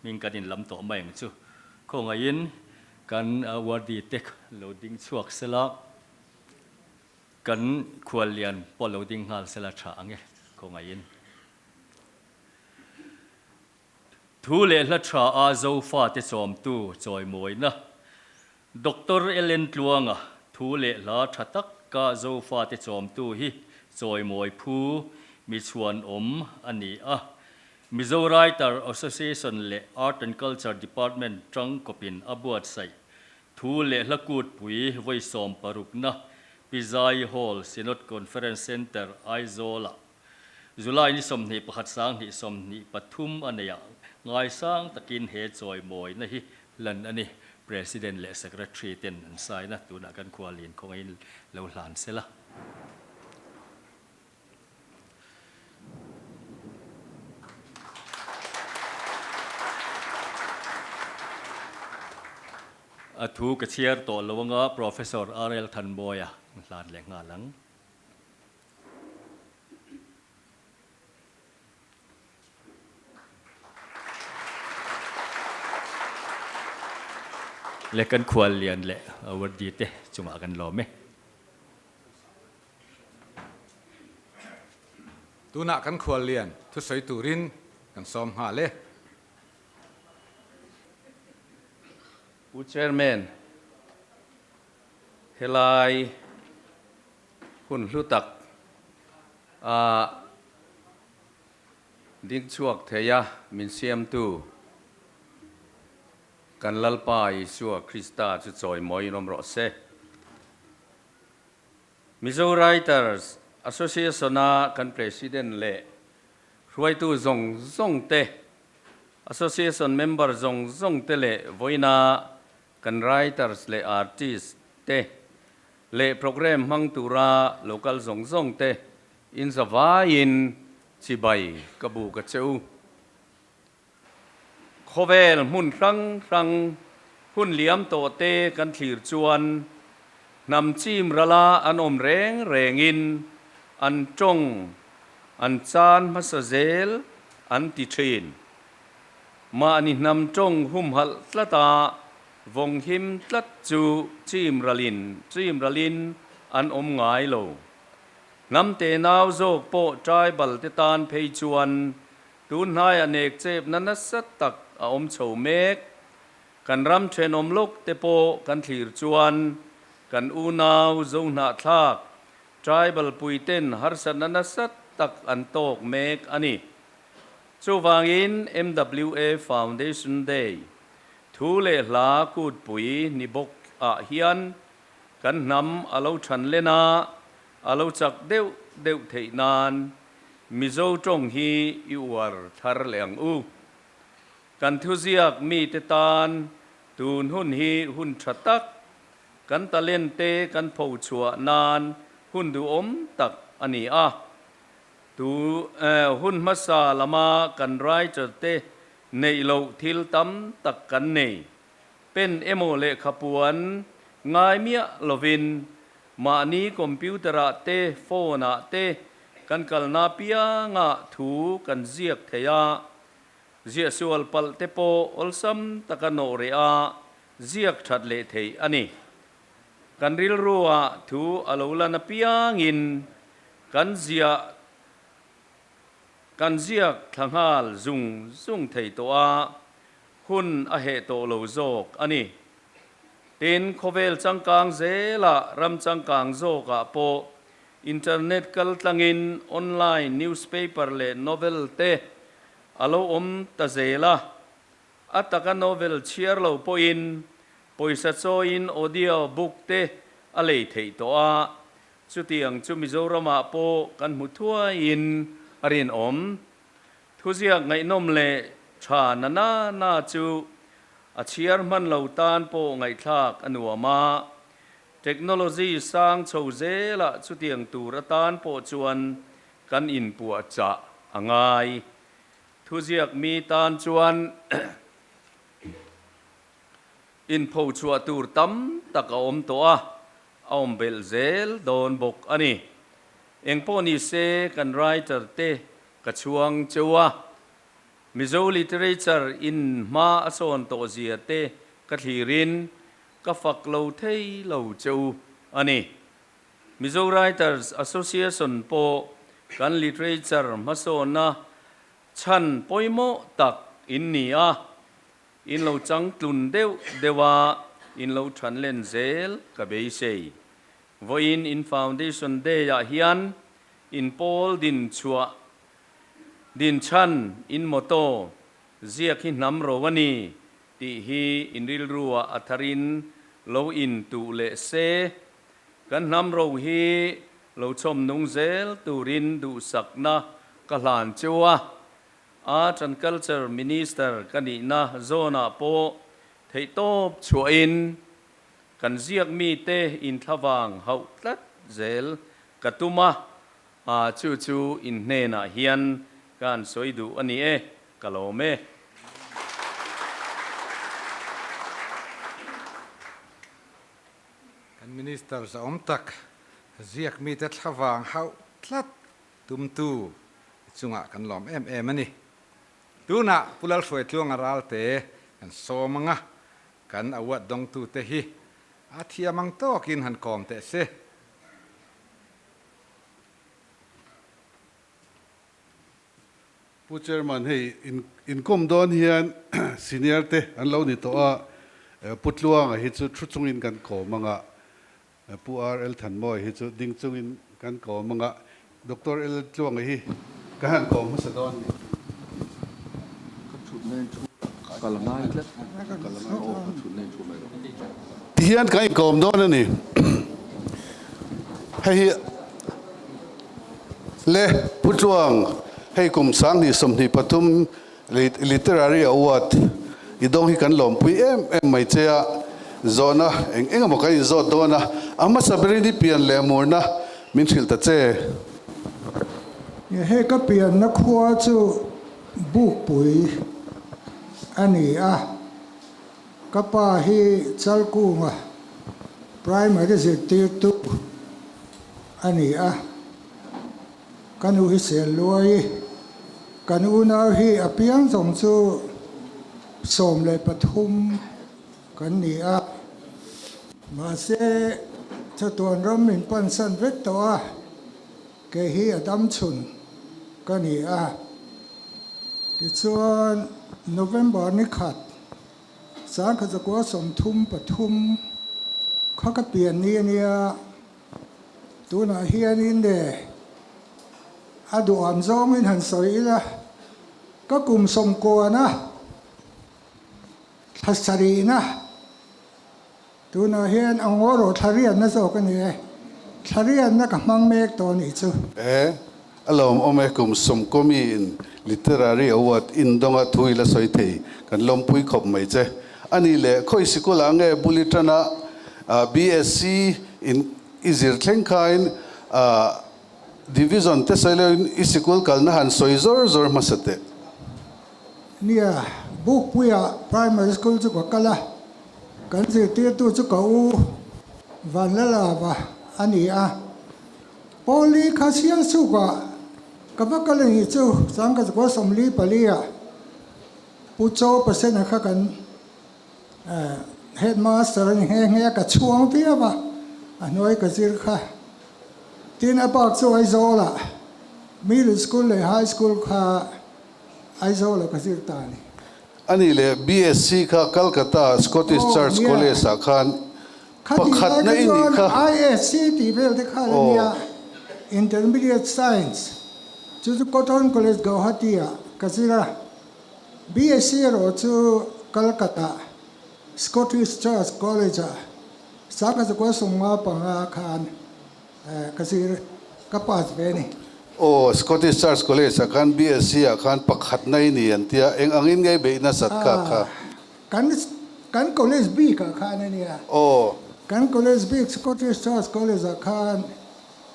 hming kan inlam tawh mai ang chu. Khawngaihin kan awardee te lo ding chhuak sela. Kan khuallian pawh lo ding nghal sela tha ang e, khawngaihin. Thu leh hla tha a Zofate chawmtu chawimawina Doctor Ellen Tluanga thu leh hla tha tak ka Zofate chawmtu hi chawimawi phu mi chhuanawm a ni a. Mizo Writer Association leh Art and Culture Department tangkawpin a buatsaih Thu leh hla kutpui vawi sawmparukna Pizai Hall, Synod Conference Centre, Aizawl-ah July ni 21 2023 a neih ah ngaisang takin he chawimawina hi hlan a ni. President leh Secretary ten an saina tunah kan khualin khawngaihin lo hlan sela. A thu ka chhiar tawh lo anga Professor RL Thanmawia hlan leh nghal ang. Le kan khual lian leh awardee te chungah kan lawm e. Tunah kan khual lian thusawi turin kan sawm nghal e. Pu Chairman, helai hun hlu tak a ding chhuak thei a min siamtu kan Lalpa Isua Krista chu chawimawiin awm rawh se. Mizo Writers Association-a kan President leh hruaitu zawng zawng te, Association member zawng zawng te leh vawiina kan writers leh artist te leh programme hmang tura local zawng zawng te inzavaiin chibai ka buk a che u. Khawvel hmun hrang hrang hun liam tawh te kan thlir chuan hnam chim rala an awm reng rengin an tawng an chan hmasa zel an ti thin. Mahni hnam tawng humhalh tlata vawng him tlat chu chim ralin chim ralin an awm ngai lo. Hnam tenau zawk pawh tribal te tan phei chuan Tun hnaiah nek chepna nasa tak a awm chho mek. Kan ram thenawm lawk te pawh kan thlir chuan kan unau Zohnahthlak, tribal puiten harsatna nasa tak an tawk mek a ni. Chuvangin MWA Foundation Day thu leh hla kutpui ni bawk ah hian kan hnam a lo than len a, a lo chak deuh deuh theih nan Mizo tawng hi i uar thar leh ang u. Kan thuziak mite tan tun hun hi hun tha tak, kan talent te kan pho chhuah nan hun duhawm tak a ni a. Tu hun hmasa lama kan writer te neih loh thil tam tak kan nei. Pen emaw lehkhapuan ngai miah lovin Mahni computer-ah te, phone-ah te kan kalna piangah thu kan ziak thei a, ziahsual palh te pawh awlsam taka nawh reh a, ziak that leh theih a ni. Kan rilruah thu a lo lan apiangin kan ziah kan ziak thla nghal zung zung thei tawh a, hun a heh tawh lo zawk a ni. Tin, khawvel changkang zelah ram changkang zawkah pawh internet kal tlangin online newspaper leh novel te a lo awm ta zel a. A taka novel chhiar lo pawhin pawisa chawiin audio book te a lei theih tawh a. Chutiang chu Mizoramah pawh kan hmu thuaiin a rinawm. Thuziak ngaihnawm leh tha na na na chu a chhiar hman lo tan pawh ngaihthlak a nuam a, technology sang chho zelah chutiang tur atan pawh chuan kan inpuahchah a ngai. Thuziak mi tan chuan inphochhuah tur tam tak a awm tawh a, a awm belh zel dawn bawk a ni. Engpawh ni se kan writer te ka chhuang cheu a, Mizo literature in hma a sawn tawh zia te ka thlirin ka fak lo thei lo cheu a ni. Mizo Writers Association pawh kan literature hmasawnna chhan pawimawh tak in ni a, in lo changtlun deuh deuh a, in lo than len zel ka beisei. Vawiin in Foundation Day ah hian in pawl din chhuah Dinchhan in motto ziak hi hnam ro a ni tih hi in rilruah a tharin lo in tuh leh se. Kan hnam ro hi lo chhawm nung zel turin duhsakna ka hlan cheu a. Arts and Culture Minister ka nihna zawnah pawh theihtawp chhuahin kan ziak mite inthlavang hauh tlat zel ka tum a. A chu chu in hnenah hian ka han sawi duh a ni e, ka lawm e. Kan Minister zahawm tak ziak mite thlavang hauh tlat tumtu chungah kan lawm em em a ni. Tunah Pu Lalhruaitluanga Ralte kan sawm ang a. Kan award dawngtute hi a thiam ang tawkin han kawm teh se. Pu Chairman, hei inkawm dawn hian senior te an lo ni tawh a, Pu Tluanga hi chu thu chungin kan kawm ang a, Pu RL Thanmawia hi chu ding chungin kan kawm ang a, Doctor L Tluanga hi ka han kawm hmasa dawn ni. Ka thutna in thu kal a ngai tlat. Kal a ngai aw, ka thutna in thu mai rawh. Tihian kan inkawm dawn a ni. Hei hi le Pu Tluang, hei kum 2023 Literary Award i dawng hi kan lawmpui em em mai che a, zawhna eng eng emaw kan inzawt dawn a, a hmasa berin i pian leh murna min hrilh ta che. He ka pianna khua chu Bukpui a ni a, ka pa hi Chalkunga Primary zirtirtu a ni a. Ka nu hi sel luai i, kan unau hi a piang zawng chu 13 kan ni a. Mahse, chatuan ram min pansan vek tawh a, kei hi a dam chhun ka ni a. Tichuan, November ni khat 1933 kha ka pian ni a nia. Tunah hianin le a duham zawngin han sawi ila, ka kum sawmkuana thla sarihna, tunah hian a ngaw rawh thla riatna zawk a ni e, thla riatna ka hmang mek tawh a nih chu. E, a lawmawm e, kum sawmkawmi in Literary Award indawnga thu ila sawi thei kan lawmpui khawp mai che. A nih leh khawi sikul ah nge bul i tan a, BSc in i zir thleng khain division te sawi lo in i sikul kalna han sawi zawr zawr hmasa teh. Nia, Bukpuia Primary School chu ka kal a, kan zirtirtu chu ka u Vanlalava a ni a. Pawli kha sial sukah ka va kal a nih chu, Sangkazakua 44 ah. Pu Chaw Pasena kha kan headmaster a ni nghe nghe a, ka chhuang viau a, a hnuai ka zir kha. Tin, a bak chu Aizawlah middle school leh high school kha Aizawlah ka zir ta a ni. A nih leh BSc kha Calcutta Scottish Church College ah khan pakhatna i nih kha. ISC tih vel te khan a nia, Intermediate Science chu chu Cotton College Guwahati ah ka zir a. BSc erawh chu Calcutta Scottish Church College ah 1955 khan ka zir, ka pass ve a ni. Aw, Scottish Church College ah khan BSc ah khan pakhatna i ni an tia, eng angin nge beih nasat kha kha? Kan kan college bik ah khan a nia. Aw. Kan college bik Scottish Church College ah khan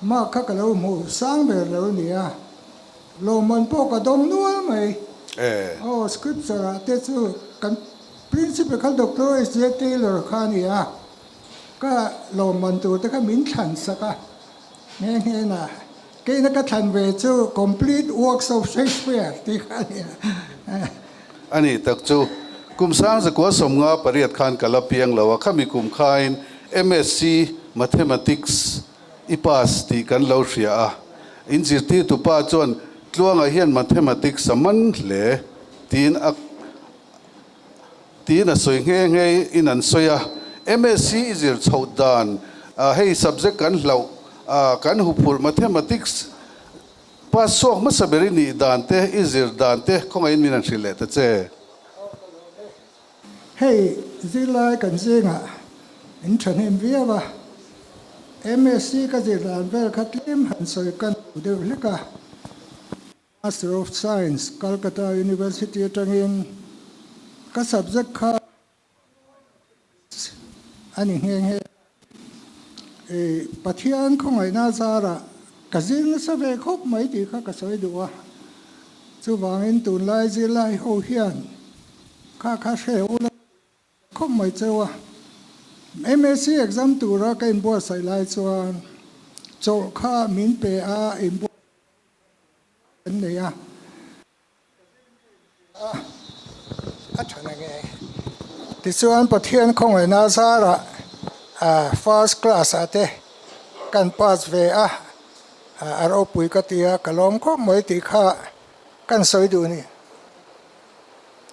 mark kha ka lo hmu sang ber lo a ni a. Lawmman pawh ka dawng nual mai. Aw, scripture ah te chu kan principal kha Doctor SJ Taylor kha a ni a, ka lawmman tur te kha min thlan sak a, nghe nghe na keina ka thlan ve chu Complete Works of Shakespeare tih kha a ni a. A ni tak chu, kum 1958 khan ka la piang lo a, khami kum khain MSc Mathematics I pass tih kan lo hria a, in zirtirtu pa chuan Tluanga hian Mathematics a man hle tiin a tiin a sawi nghe nghe in an sawi a. MSc i zir chhoh dan hei subject kan hlauh kan huphurh Mathematics pass chhuak hmasa ber i nih dan te i zir dan te khawngaihin min han hrilh leh ta che. Hei zirlai kan zingah in thahnem viau a, MSc ka zir dan vel kha tlem han sawi ka nuam deuh hlek a. Master of Science Calcutta University atangin ka subject kha a ni nghe nghe a. Pathian khawngaihna zarah ka zir nasa ve khawp mai tih kha ka sawi duh a. Chuvangin tunlai zirlai ho hian kha kha hre ula khawp mai cheu a. MSc exam tura ka inbuatsaih lai chuan chawlh kha min pe a inbuatsaih an nei a. A tha na nge. Tichuan Pathian khawngaihna zarah first class ah te kan pass ve a, a ropui ka ti a, ka lawm khawp mai tih kha kan sawi duh a ni.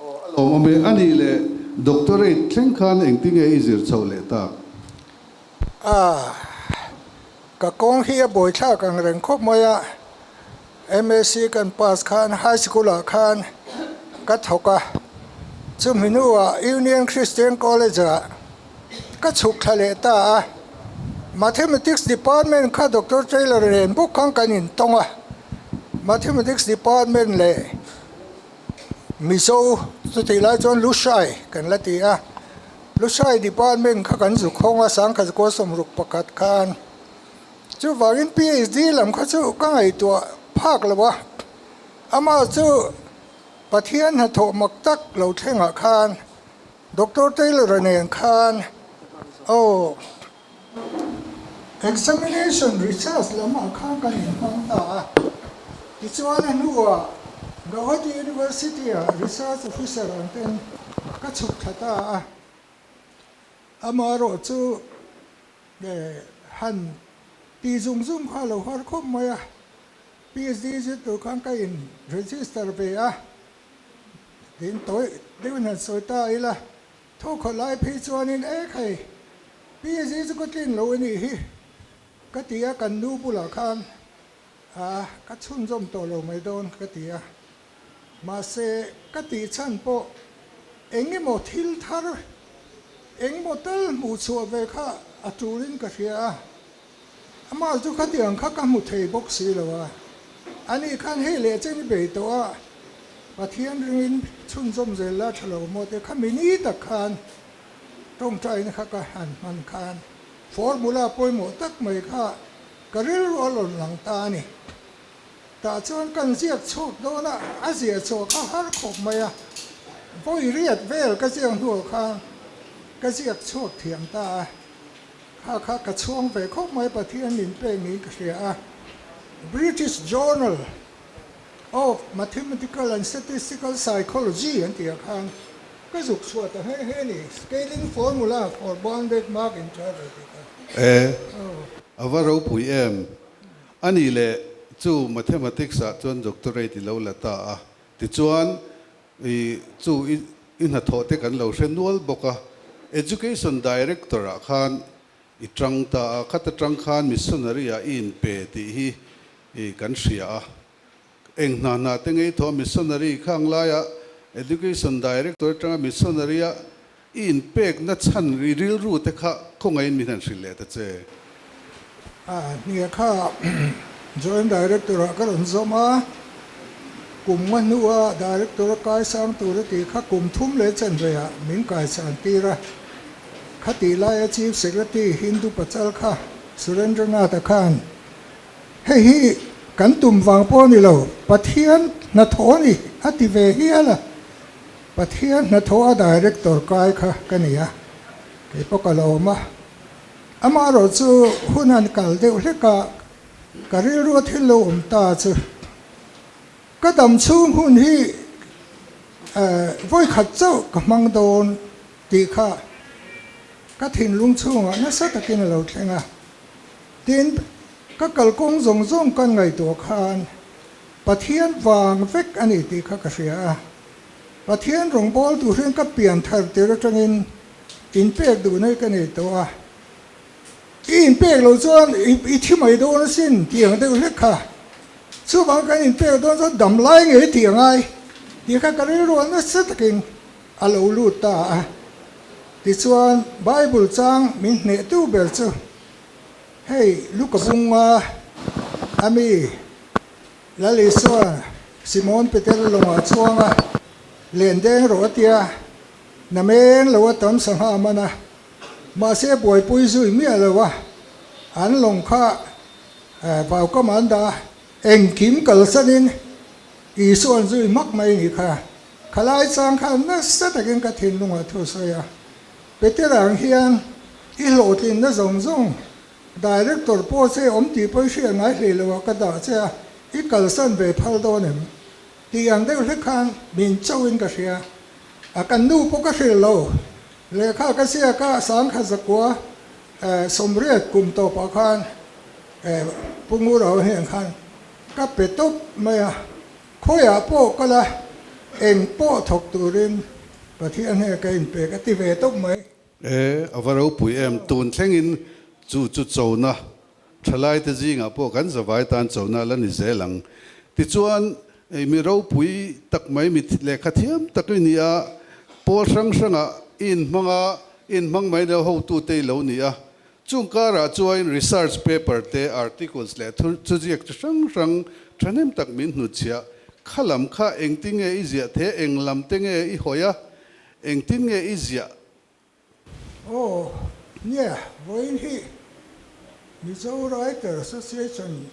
Aw a lawmawm e, a nih leh doctorate thleng khan engtinge i zir chhoh leh tak? A, ka kawng hi a buaithlak ang reng khawp mai a, MSc kan pass khan high school ah khan ka thawk a, chumi hnuah Union Christian College ah ka chhuk thla leh ta a, Mathematics department kha Doctor Taylor nen bawk khan kan intawng a, Mathematics department leh Mizo chutih lai chuan Lushai kan la ti a, Lushai department kha kan zuk hawng a, Sangkhat kua 61 khan. Chuvangin PhD lam kha chu ka ngaihtuah phak lo a, amah chu Pathian hnathawh mak tak lo thlengah khan Doctor Taylor-a nen khan aw examination research lamah khan kan inhmang ta a. Tichuan a hnuah Gauhati University-ah research officer ang ten ka chhuk thla ta a, amaherawh chu Han ti zung zung kha lo har khawp mai a, PhD zir tur khan ka in register ve a, tin tawi deuhin han sawi ta ila, thawkhaw lai phei chuanin e khai PhD chu ka tlin lo a nih hi ka ti a, kan nu bulah khan a ka chhunzawm tawh lo mai dawn ka ti a, mahse ka tih chhan pawh eng emaw thil thar Engmaw tal hmuh chhuah ve kha a tulin ka hria a, amah chu khatiang kha ka hmu thei bawk si lo a, ani khan hei leh chen i bei tawh a, Pathian ringin chhunzawm zel la tha lo maw te kha mini tak khan tawngtaina kha ka han hman khan formula pawimawh tak mai kha ka rilru a rawn lang ta a ni. Tah chuan kan ziak chhuak dawn a, a ziah chhuah kha har khawp mai a, vawi riat vel ka ziak hnuah khan ka ziak chhuak thiam ta a, kha kha ka chhuang ve khawp mai Pathian min pek niin ka hria a. British Journal of Mathematical and Statistical Psychology an tih ah khan ka zuk chhuah ta nghe nghe a ni, Scaling Formula for Bounded Mark Interval tih kha. E, a va ropui em? A nih leh chu Mathematics ah chuan Doctorate i lo la ta a, tichuan i chu i i hnathawh te kan lo hre nual bawk a, Education Director ah khan i tang ta a, khata tang khan Missionary ah i inpe tih hi i kan hria a, eng hna hna te ngei thaw Missionary khang laia Education Director atanga Missionary a I inpekna chhan ri rilru te kha khawngaihin min han hrilh leh ta che. A hnia kha Joint Director ah ka rawn zawm a, kum nga hnua Director a kaisang tur a tih kha kum thum leh chanve ah min kaisan tir a. Khatih laia Chief Secretary Hindu Pachal kha Surendranath-a khan hei hi kan tum vang pawh a ni lo, Pathian hnathawh a ni a ti ve hial a. Pathian hnathawh a director kai kha ka ni a, kei pawh ka lo awm a. Amaherawh chu hun han kal deuh hlek a, ka rilru a thil lo awm ta chu ka dam chhung hun hi vawikhat chauh ka hmang dawn tih kha ka thinlung chhungah nasa takin a lo thleng a. Tin, ka kalkawng zawng zawng kan ngaihtuah khan Pathian vang vek a ni tih kha ka hria a. Pathian rawngbâwl tur hian ka pian thar tir aṭangin inpêk duh nei ka nei tawh a. I inpêk loh chuan i thi mai dawn asin tih ang deuh hlek kha. Chuvang kan inpêk dawn chuan dam lai ngei tih a ngai tih kha ka rilru a nasa takin a lo lût ta a. Tichuan Bible chang min hnehtu ber chu hei Luka bunga a mi. Lal Isua, Simon Peter lawngah chuang a, len deng rawh a tia, na meng lo a tam sangha a man a, mahse buaipui zui miah lo a, an lawng kha vau kam an dah a, engkim kalsanin Isua an zui hmak mai ni kha, khalai chang khan nasa takin ka thinlungah thu sawi a, Peter ang hian i hlawhtlinna zawng zawng Director pawh che awm tih pawh i hriat ngai hlei lo ah ka dah che a, i kalsan ve phal dawn em? Tih ang deuh hlek khan min chauhin ka hria a, kan nu pawh ka hrilh lo. Lehkha ka ziak a, 1900 sawmriat kum tawpah khan Pu Ngurau hnen khan ka pe tawp mai a, khawiah pawh ka la eng pawh thawk turin Pathian hnen ka inpe ka ti ve tawp mai. E, a va ropui em, tun thlengin chu chu chona Thalaite zingah pawh kan zavai tan chona la ni zel ang. Tichuan, mi ropui tak mai, mi lehkha thiam tak i ni a, pawl hrang hrangah i inhmang a, i inhmang mai lo hotute i lo ni a. Chung karah chuan research paper te, articles leh thuziak chi hrang hrang thahnem tak min hnutchhiah. Kha lam kha engtin nge i ziah the, eng lam te nge i hawi a, engtin nge i ziah? Aw, nia, vawiin hi Mizo Writer Association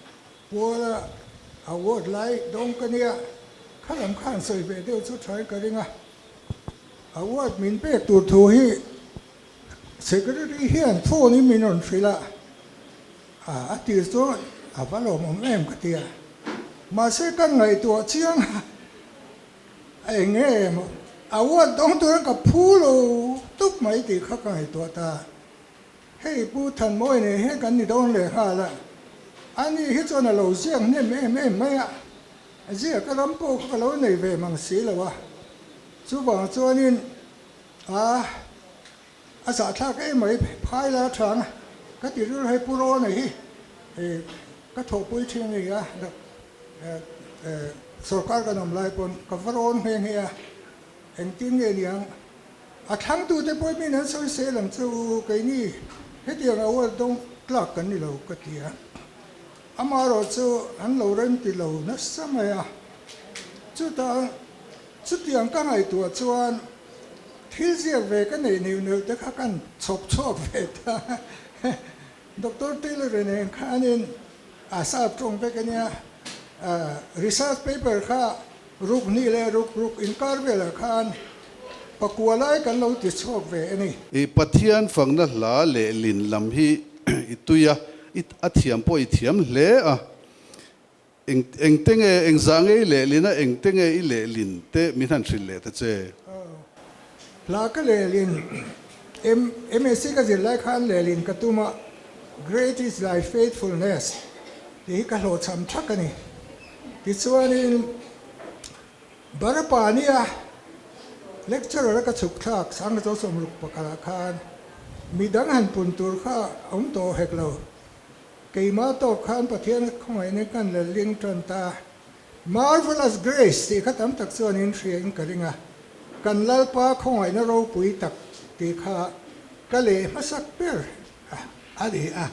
puala award lai dawng ka nia, kha lam khan sawi ve deuh chu thain ka ring a. Award min pek tur thu hi Secretary hian phone in min rawn hrilh a, a tir chuan a va lawmawm em ka ti a, mahse kan ngaihtuah chiang a. A eng nge emaw award dawng turin ka phu lo tuk mai tih kha ka ngaihtuah ta. Hei Pu Thanmawi nen hian kan ni dawn leh nghal a, ani hi chuan a lo ziak hnem em em mai a, ziak a ram pawh kha ka lo nei ve mang si lo a, chuvang chuanin a a zahthlak em mai phai la thang a ka ti rilru hei Pu Rawna hi ka thawhpui thin a ni a. Sorkar kan awm lai pawn ka va rawn nghe nghe a, engtin nge niang a thlangtute pawhin min an sawi sel ang che u, keini hetiang award dawng tlak kan ni lo ka ti a, amaherawh chu an lo rem ti lo nasa mai a, chutah chutiang ka ngaihtuah chuan thil ziak ve ka neih neuh neuh te kha kan chhawp chhuak ve ta Doctor Taylor nen khanin a sap tawng vek a nia, research paper kha ruk hnih leh ruk ruk inkar velah khan pakua lai kan lo ti chhuak ve a ni. I Pathian fakna hla leh lin lam hi i tui a, i a thiam pawh i thiam hle a. Eng engte nge engzah nge i lehlin a, engte nge i lehlin te min han hrilh leh ta che. Hla ka lehlin M MSc ka zir lai khan lehlin ka tum a, Great is thy faithfulness tih hi ka hlawhchham thak a ni. Tichuanin Barapani-a lecturer a ka chhuk thlak Sangha 61 ah khan midang han pun tur kha a awm tawh hek lo. Keimah tawk khan Pathian khawngaihna kan la ling tan ta. Marvelous Grace tih kha tam tak chuan in hria in ka ring a, kan Lalpa khawngaihna ropui tak tih kha ka leh hmasak ber a ni a.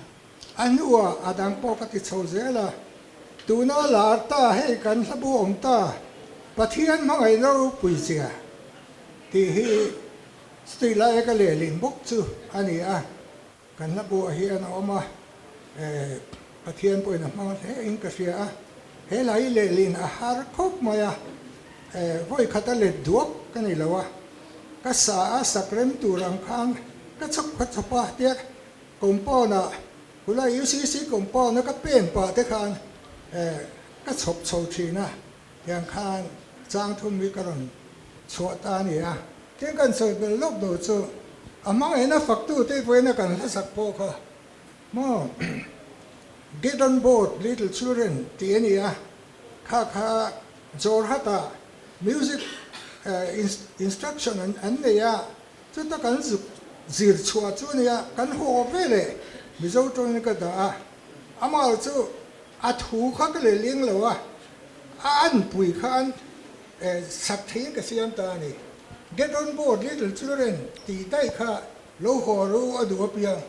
A hnuah a dang pawh ka ti chho zel a, tuna lar ta hei kan hlabu awm ta Pathian hmangaihna ropui zia tih hi chutih laia ka lehlin bawk chu a ni a. Kan hla buah hian a awm a, Pathian pawhin a hmang hle in ka hria a, he hla hi lehlin a har khawp mai a, vawi khat a let duak ka ni lo a, ka sa a sak rem tur ang khan ka chhawp ka chhawp a tia compound ah khulai UCC compound a ka pen pah te khan ka chhawp chho thin a, tiang khan chang thum hi ka rawn chhuah ta a ni a. Tin kan sawi belh lawk duh chu a hmangaihna faktute vawiina kan hlasak pawh kha maw Get on board little children tih a ni a, kha kha Jorhat-ah music instruction an nei a, chuta kan zuk zir chhuah chu a ni a, kan haw veleh Mizo tawngin ka dah a, amah chu a thu kha ka lehling lo a, a anpui khan Sak theiin ka siam ta a ni. Get on board little children tih daih kha lo haw ru a duh apiang.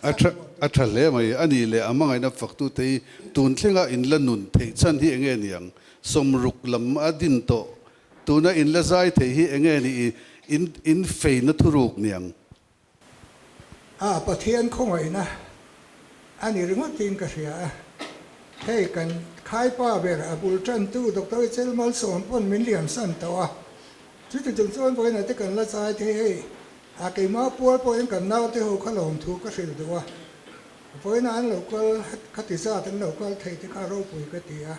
A tha a tha hle mai. A nih leh a hmangaihna faktute hi tun thlenga in la nun theih chhan hi enge niang? 60 lam a din tawh. Tuna in la zai theih hi enge ni i in in feina thuruk niang? A Pathian khawngaihna a ni ringawt tiin ka hria a, hei kan khaipa ber a bul tantu Doctor Echel Malsawm pawn min liam san tawh a, chuti chung chuan vawiinah te kan la chai thei hei a keimah pual pawhin kan naute ho kha lawmthu ka hrilh duh a, vawiinah an lo kal khati zat an lo kal thei te kha ropui ka ti a,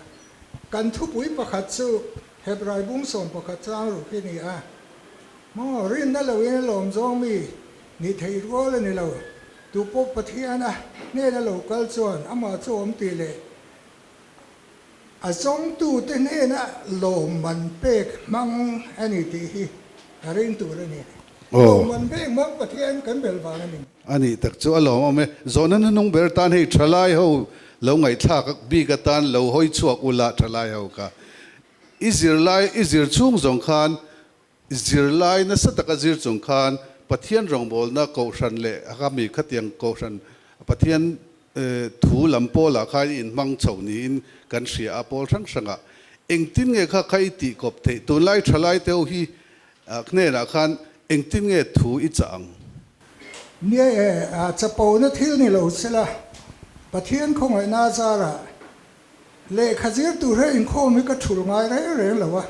kan thupui pakhat chu Hebrai bung 11 chang ruk hi a ni a. Maw, rinna loin a lawm zawng mi nih theih rual a ni lo. Tu pawh Pathiana hnena lo kal chuan amah chu awm tih leh a zawngtute hnena lawmman pek hmang a ni tih hi a ring tur a ni. Lawmman pek hmang Pathian kan bel vang a ni. A nih tak chu a lawmawm e. Zawhna hnunung ber tan hei thalai ho lo ngaihthlak bik atan lo hawi chhuak ula thalai ho kha. I zirlai i zir chhung zawng khan Zirlai nasa taka zir chung khan Pathian rawngbawlna kohhran leh a mi khatiang kohhran Pathian thu lam pawlah khan i inhmang chho niin kan hria a, pawl hrang hrangah engtin nge kha kha i tih kawp theih? Tunlai thalai te ho hi hnenah khan engtin nge thu i chah ang? Nia e, chapona thil ni lo sela Pathian khawngaihna zarah Lehkha zir tur hi inkhawm hi ka thul ngai reng reng lo a,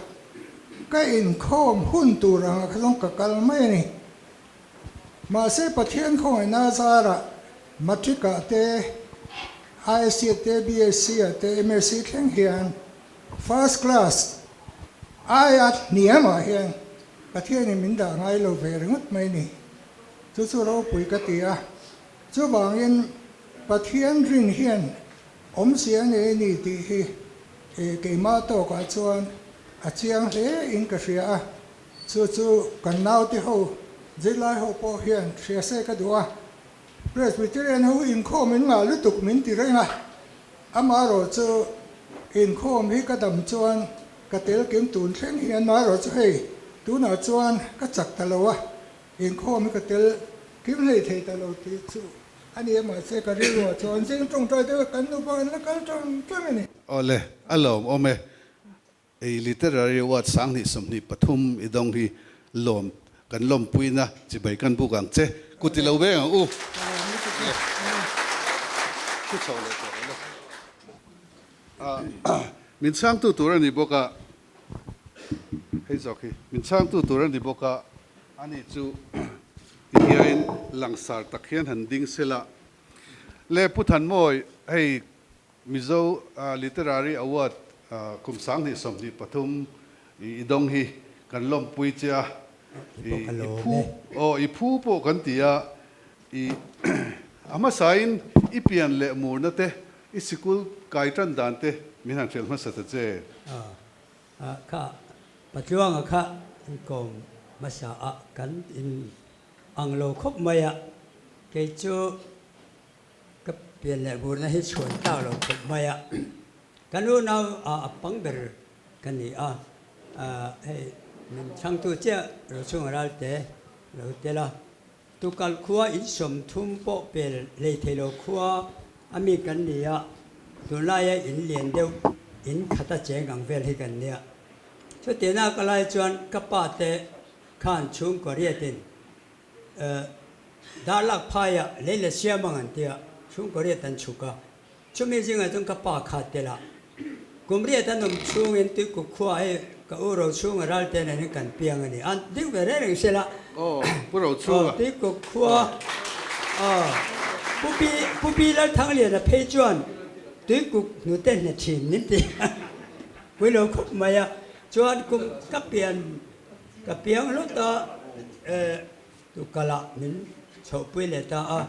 ka inkhawm hun tur anga kha zawng ka kal mai a ni. Mahse Pathian khawngaihna zarah Matric ah te, ISC ah te, BSc ah te, MSc thleng hian First Class aia hniamah hian Pathianin min dah ngai lo ve ringawt mai a ni. Chu chu ropui ka ti a, chuvangin Pathian rin hian Awmzia nei a ni tih hi keimah tawkah chuan a chiang hle in ka hria a, chu chu kan naute ho zirlai ho pawh hian hria se ka duh a, Presbyterian ho inkhawm in ngah lutuk min ti reng a, amaherawh chu inkhawm hi ka dam chuan ka tel kim tun thleng hian amaherawh chu hei tunah chuan ka chak ta lo a, inkhawm hi ka tel kim hlei thei ta lo tih chu A ni a, mahse ka rilruah chuan zing tawngtai deuh kan nupa an la kal tang tang a ni. Awle, a lawm awm e. Ei Literary Award 2023 i dawng hi lawm kan lawmpuina chibai kan buk ang che. Kut i lo veng ang u. Le, thu chho leh tawh rawh le. Min chhangtu tur a ni bawk a, hei zawk hi min chhangtu tur a ni bawk a, ani chu ti hiain langsar tak hian han ding sela. Le Pu Thanmawi, hei Mizo Literary Award kum 2023 i dawng hi kan lawmpui che a, i phu aw i phu pawh kan ti a, i a hmasain i pian leh murna te I sikul kai tan dan te min han hrilh hmasa ta che. A kha Patluanga kha an kawm hmasa a, kan in ang lo khawp mai a, kei chu ka pian leh burna hi chhuan tlak lo khawp mai a, ka nu nau a a pang ber ka ni a, hei min chhangtu chiah Rochhunga Ralte lo tel a. Tukal khua in 30 pawh pel hlei thei lo khua a mi kan ni a, tunlaia in lian deuh in khat a cheng ang vel hi kan nia. Chutiana ka lai chuan ka pa te khan chhungkaw riatin Darlak phaiah lei la siam ang an tia chhungkaw riat an chhuk a, Chumi zingah chuan ka pa kha tel a, kum riat an awm chhungin Tuikuk khua hi ka u Rochhunga ralte nen hian kan piang a ni. An ding ve reng reng sela. Aw, Pu Rochhunga. Aw, Tuikuk khua, aw, Pu Pi, Pu Pi Lalthangliana phei chuan Tuikuk hnute hne thin min ti a, pui lo khawp mai a. Chuan kum ka pian, ka piang hlut a, eh, tukalah min chhohpui leh ta a.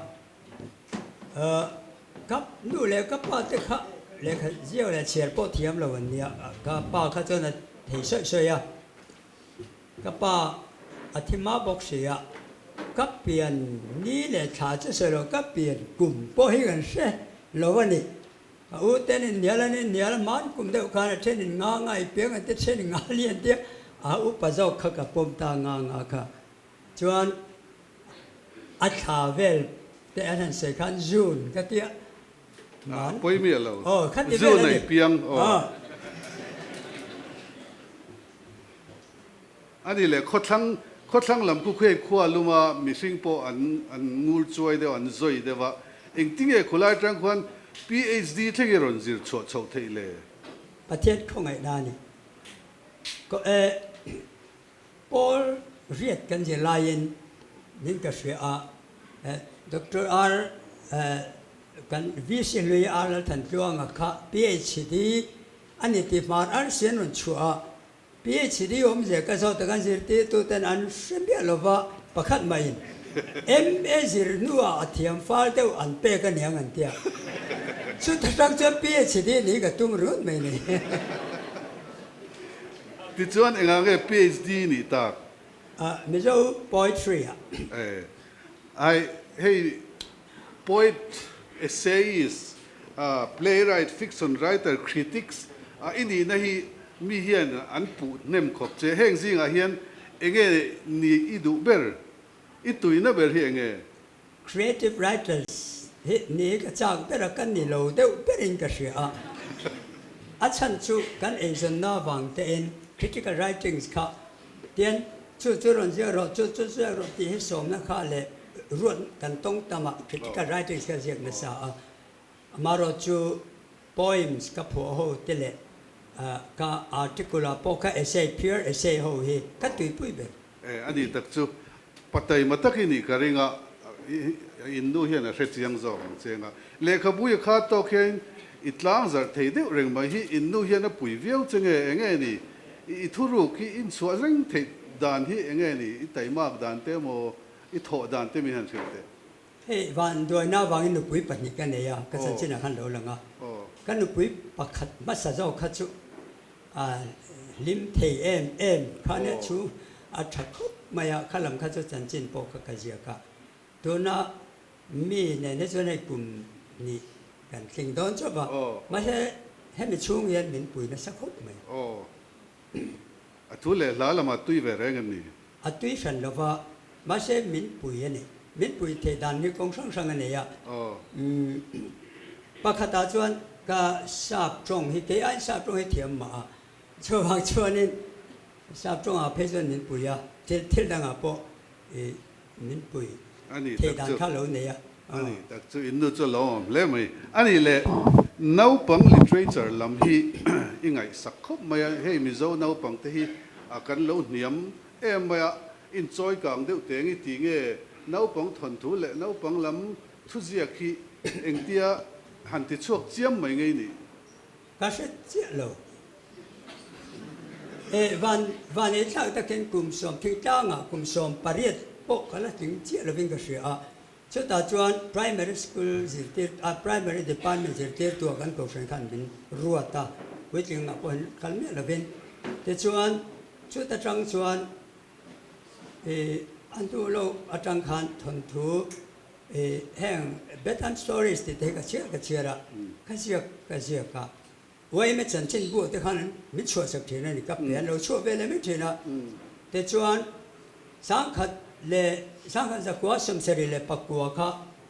Ka nu leh ka pa te kha lehkha ziak leh chhiar pawh thiam lo an nia, ka pa kha chuan a thei sawi sawi a, ka pa a thi mah bawk si a, ka pian ni leh thla chu sawi lo, ka pian kum pawh hi kan hre lo a ni. Ka u ten in nial an in nial hman kum deuh khan a then in nga nga i piang an ti, then in nga li an ti a, a upa zawk kha ka pawm ta nga nga kha. Chuan a thla vel te an han sawi khan June ka tia. A pawi miah lo. Aw khati vel a ni. June a i piang aw. A ni le khawthlang khawthlang lam khu khuai khua luma mihring pawh an an ngur chuai deuh an zawi deuh a. Engtinge khulai atang khuan PHD thleng i rawn zir chhuah chhoh theih le? Pathian khawngaihna a ni. Ko e. Paul riat kan zir laiin min ka hria a, Doctor R kan VC hlui R Lalthantluanga kha PHD a ni tih hmar arsi an rawn chhuah a, PhD awmzia ka zawt a kan zirtirtu ten an hre miah lova pakhat mahin MA zir hnuah a thiam fal deuh an pek a niang an tia. Chuta tang chuan PhD nih ka tum ringawt mai ni. Tichuan engah nge PhD nih tak? Mizo poetry ah. Ai hei Poet, essayist, playwright, fiction writer, critics i nihna hi mi hian an puh hnem khawp che. Heng zingah hian enge ni i duh ber? I tuina ber hi enge? Creative writers hi ni ka chak ber a, ka ni lo deuh berin ka hria a. A chhan chu kan eizawnna avang tein critical writings kha Tian, chu chu rawn ziak rawh, chu chu ziak rawh tih hi sawmna kha leh ruat kan tawng tam a, critical writings ka ziak nasa a. Amaherawh chu poems ka phuah ho te leh ka article ah pawh kha essay, pure essay ho hi ka tuipui ber. E, a nih tak chu pataima tak i nih ka ring a, in nu hian a hre chiang zawk ang che nga. Lehkhabu i khat tawk hian i tlang zarh thei deuh reng mai hi in nu hian a pui viau che nge, enge ni? I thuruk hi inchhuah reng theih dan hi enge ni? I taimak dan te emaw i thawh dan te min han hrilh teh. Hei van duaina avangin nupui pahnih ka nei a, ka chanchinah khan lo lang a. Ka nupui pakhat hmasa zawk kha chu a hlim thei em em kha nia chu a tha khawp mai a, kha lam kha chu chanchin pawh kha ka ziak a. Tuna mi nen hi chuan hei kum hnih kan tling dawn chauh va, mahse hemi chhung hian min pui nasa khawp mai. Aw, a thu leh hla lamah tui ve reng em ni? A tui hran lo va, mahse min pui a ni. Min pui theih dan hi kawng hrang hrang a nei a. Pakhatah chuan ka sap tawng hi, kei aiin sap tawng hi thiam mah a, chuvang chuanin sap tawngah phei chuan min pui a, thil thil dangah pawh i Min pui thei dan kha lo nei a. A ni tak chu in nu chu a lo awm hle mai. A nih leh naupang literature lam hi i ngaihsak khawp mai a, hei Mizo naupang te hi a kan lo hniam em mai a, inchawi kang deuh teng i ti nge naupang thawnthu leh naupang lam thuziak hi engtia han ti chhuak chiam mai ngei nih? Ka hre chiah lo. E, van, van ei thlak takin kum sawm thingtlangah kum 18 pawh ka la tling chiah lovin ka hria a. Chutah chuan Primary School zirtir, a Primary Department zirtirtu ah kan kohhran khan min ruat a, puitlingah pawh hin kal miah lovin. Tichuan, chuta tang chuan e, an duh lo atang khan thawnthu Heng Bedtime Stories tih te hi ka chhiar ka chhiar a, ka ziak ka ziak a, Uaime chanchin bu te khan min chhuah sak thin a ni, ka pe an lo chhuah ve leh mai thin a. Tichuan, sangkhat leh sangkhat 1974 kha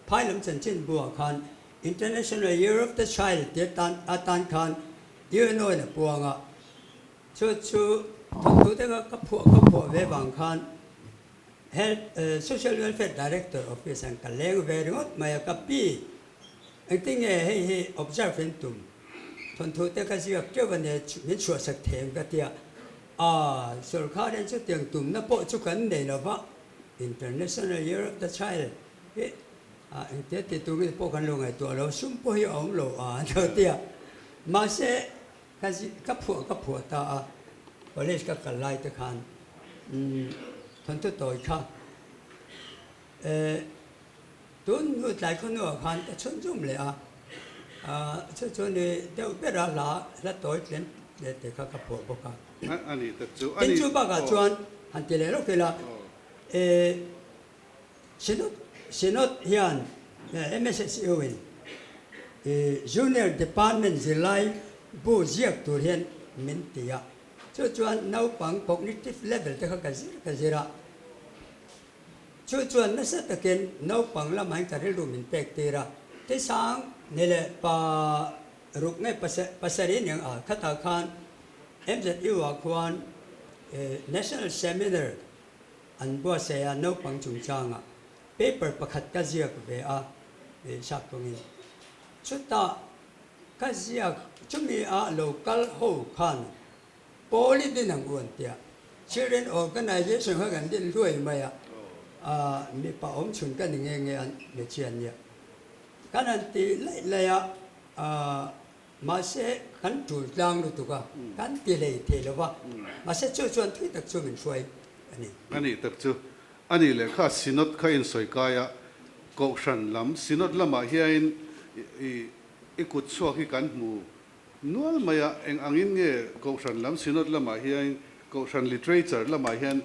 Phailam chanchin bu ah khan International Year of the Child tih atan atan khan UNO in a puang a, chu chu thawnthu te kha ka phuah ka phuah ve vang khan Health Social Welfare Director Office an ka leng ve ringawt mai a, ka pi engtin nge hei hi observe in tum thawnthu te ka ziak teuh a nia min chhuahsak thei ang ka tia, aa sorkar hian chutiang tumna pawh chu kan nei lo va, International Year of the Child hi engtia ti tur nge pawh kan lo ngaihtuah lo, sum pawh hi a awm lo a an lo tia, mahse Ka ka phuah ka phuah ta a, college ka kal lai te khan umm thawnthu tawi kha eh tun hnu tlai khaw hnuah khan ka chhun zum leh a, ah chu chu ni deuh ber a hla hla tawi tlem leh te kha ka phuah bawk a. A ni tak chu a ni. Tin chu bakah chuan han ti leh lawk ila eh Synod Synod hian MSSU in Junior Department zirlai bu ziak tur hian min ti a, chu chuan naupang cognitive level te kha ka zir ka zir a, chu chuan nasa takin naupang lamah hian ka rilru min pek tir a, tisang ni leh pa ruk nge pasarih aniang a, khatah khan MZU ah khuan National Seminar An buatsaih a naupang chungchangah paper pakhat ka ziak ve a, sap tawngin. Chutah ka ziak chumi a lo kal ho khan pawl i din ang u an tia. Children Organization kha kan din hluai mai a, mipa awm chhun ka ni nge nge an hmeichhia nia. Kan han ti laih laih a. Mahse, kan tul tlang lutuk a, kan ti hlei thei lo va. Mahse, chu chuan thui tak chu min hruai a ni. A nih tak chu. A nih leh kha Synod kha insawi kai a, Kohhran lam Synod lamah hiain i kut chhuak hi kan hmu nual mai a, eng angin nge Kohhran lam Synod lamah hiain Kohhran Literature lamah hian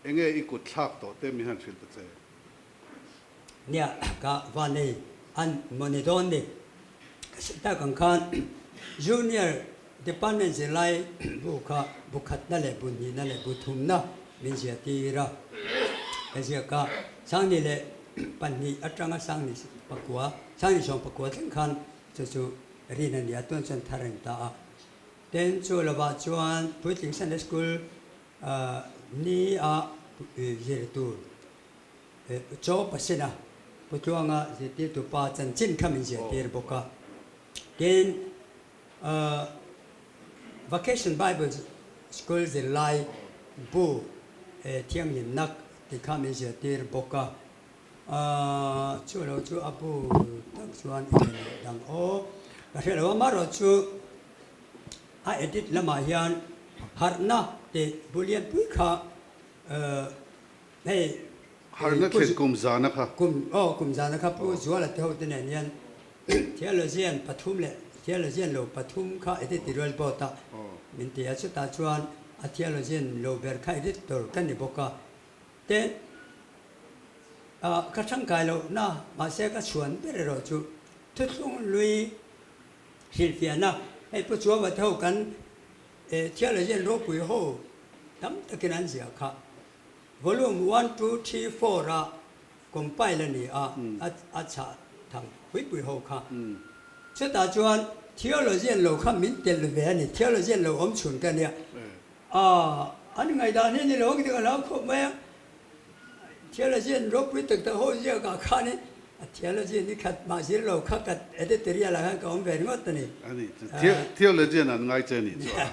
enge i kut thlak tawh te min han hrilh ta che? Nia, ka va nei an mawni dawn ni. Ka sawi tak ang khan Junior Department zirlai bu kha bu khatna leh bu hnihna leh bu thumna min zia tir a. Ka ziak a, Sangni leh pahnih atanga Sangni pakua, Sangni sawm pakua thleng khan chu chu rin a ni a, tun chuan thar a ni ta a. Tin, chu lovah chuan Puitling Sunday School ni a zir tur Chaw pasina Pu Tluanga zirtirtu pa chanchin kha min zirtir bawk a. Tin, Vacation Bible School zirlai bu thianghlimnak tih kha min zirtir bawk a. Chu lo chu a bu tak chuan eng dang aw ka hre lo a, amaherawhchu a edit lamah hian harhna tih bu lianpui kha Hei Harhna thlen kum zana kha. Kum aw kum zana kha Pu Zuala te ho te nen hian theologian pathum leh theologian lo pathum kha editorial board a min ti a, chutah chuan a theologian lo ber kha editor ka ni bawk a. Tin, ka tangkai lohna mahse ka chhuan ber erawh chu thuthlung lui hrilhfiahna hei Pu Chuava te ho kan theologian ropui ho tam takin an ziah kha. Volume one, two, three, four a compile a ni a, a chhah tham pui pui ho kha. Chutah chuan theologian lo kha min tel ve a ni, theologian lo awm chhun ka nia. Aaa, an ngaihdan hi ni lo ang tih ka hlau khawp mai a. Theologian ropui tak tak ho ziakah khanin a theologian i khat mah zir lo kha ka editorial ah khan ka awm ve ringawt a ni. A ni, theologian an ngai che a nih chu a.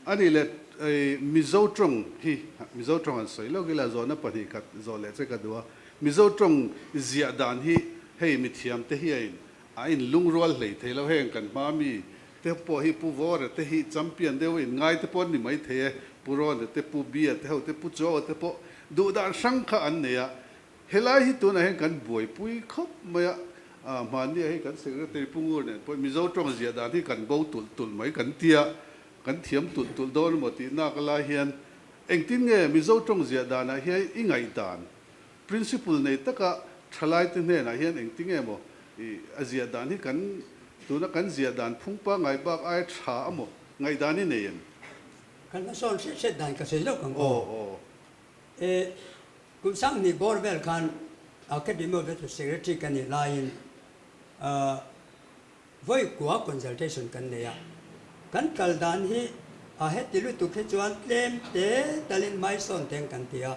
A nih leh Mizo tawng hi, Mizo tawng an sawi lawk ila zawhna 2 khat zawh leh che ka duh a. Mizo tawng ziah dan hi hei mithiam te hi a in a in lungrual hlei thei lo heng kan hma mi te pawh hi Pu Vawra te hi champion deuh in ngai te pawh an ni mai thei e, Pu Rawna te, Pu Bia te ho te, Pu Chuaua te pawh duh dan hrang kha an nei a. Helai hi tunah hian kan buaipui khawp mai a, hmanni ah hi kan Secretary Pu Ngur nen pawh Mizo tawng ziah dan hi kan bo tulh tulh mai kan tia, kan thiam tulh tulh dawn emaw tih nak lai hian engtin nge Mizo tawng ziah danah hian i ngaihdan, principle nei taka thalaite hnenah hian engtin nge maw i a ziah dan hi kan tuna kan ziah dan phung pangngai bak aia tha amaw ngaihdan i nei em? Kan hmasawn hriat hriat dan ka sawi lawk ang aw. E, kum sanghnih bawr vel khan Academy of Ethics Secretary ka nih laiin vawi kua consultation kan nei a. Kan kal dan hi a heti lutuk hi chuan tlem te talin hmaisawn teng kan ti a.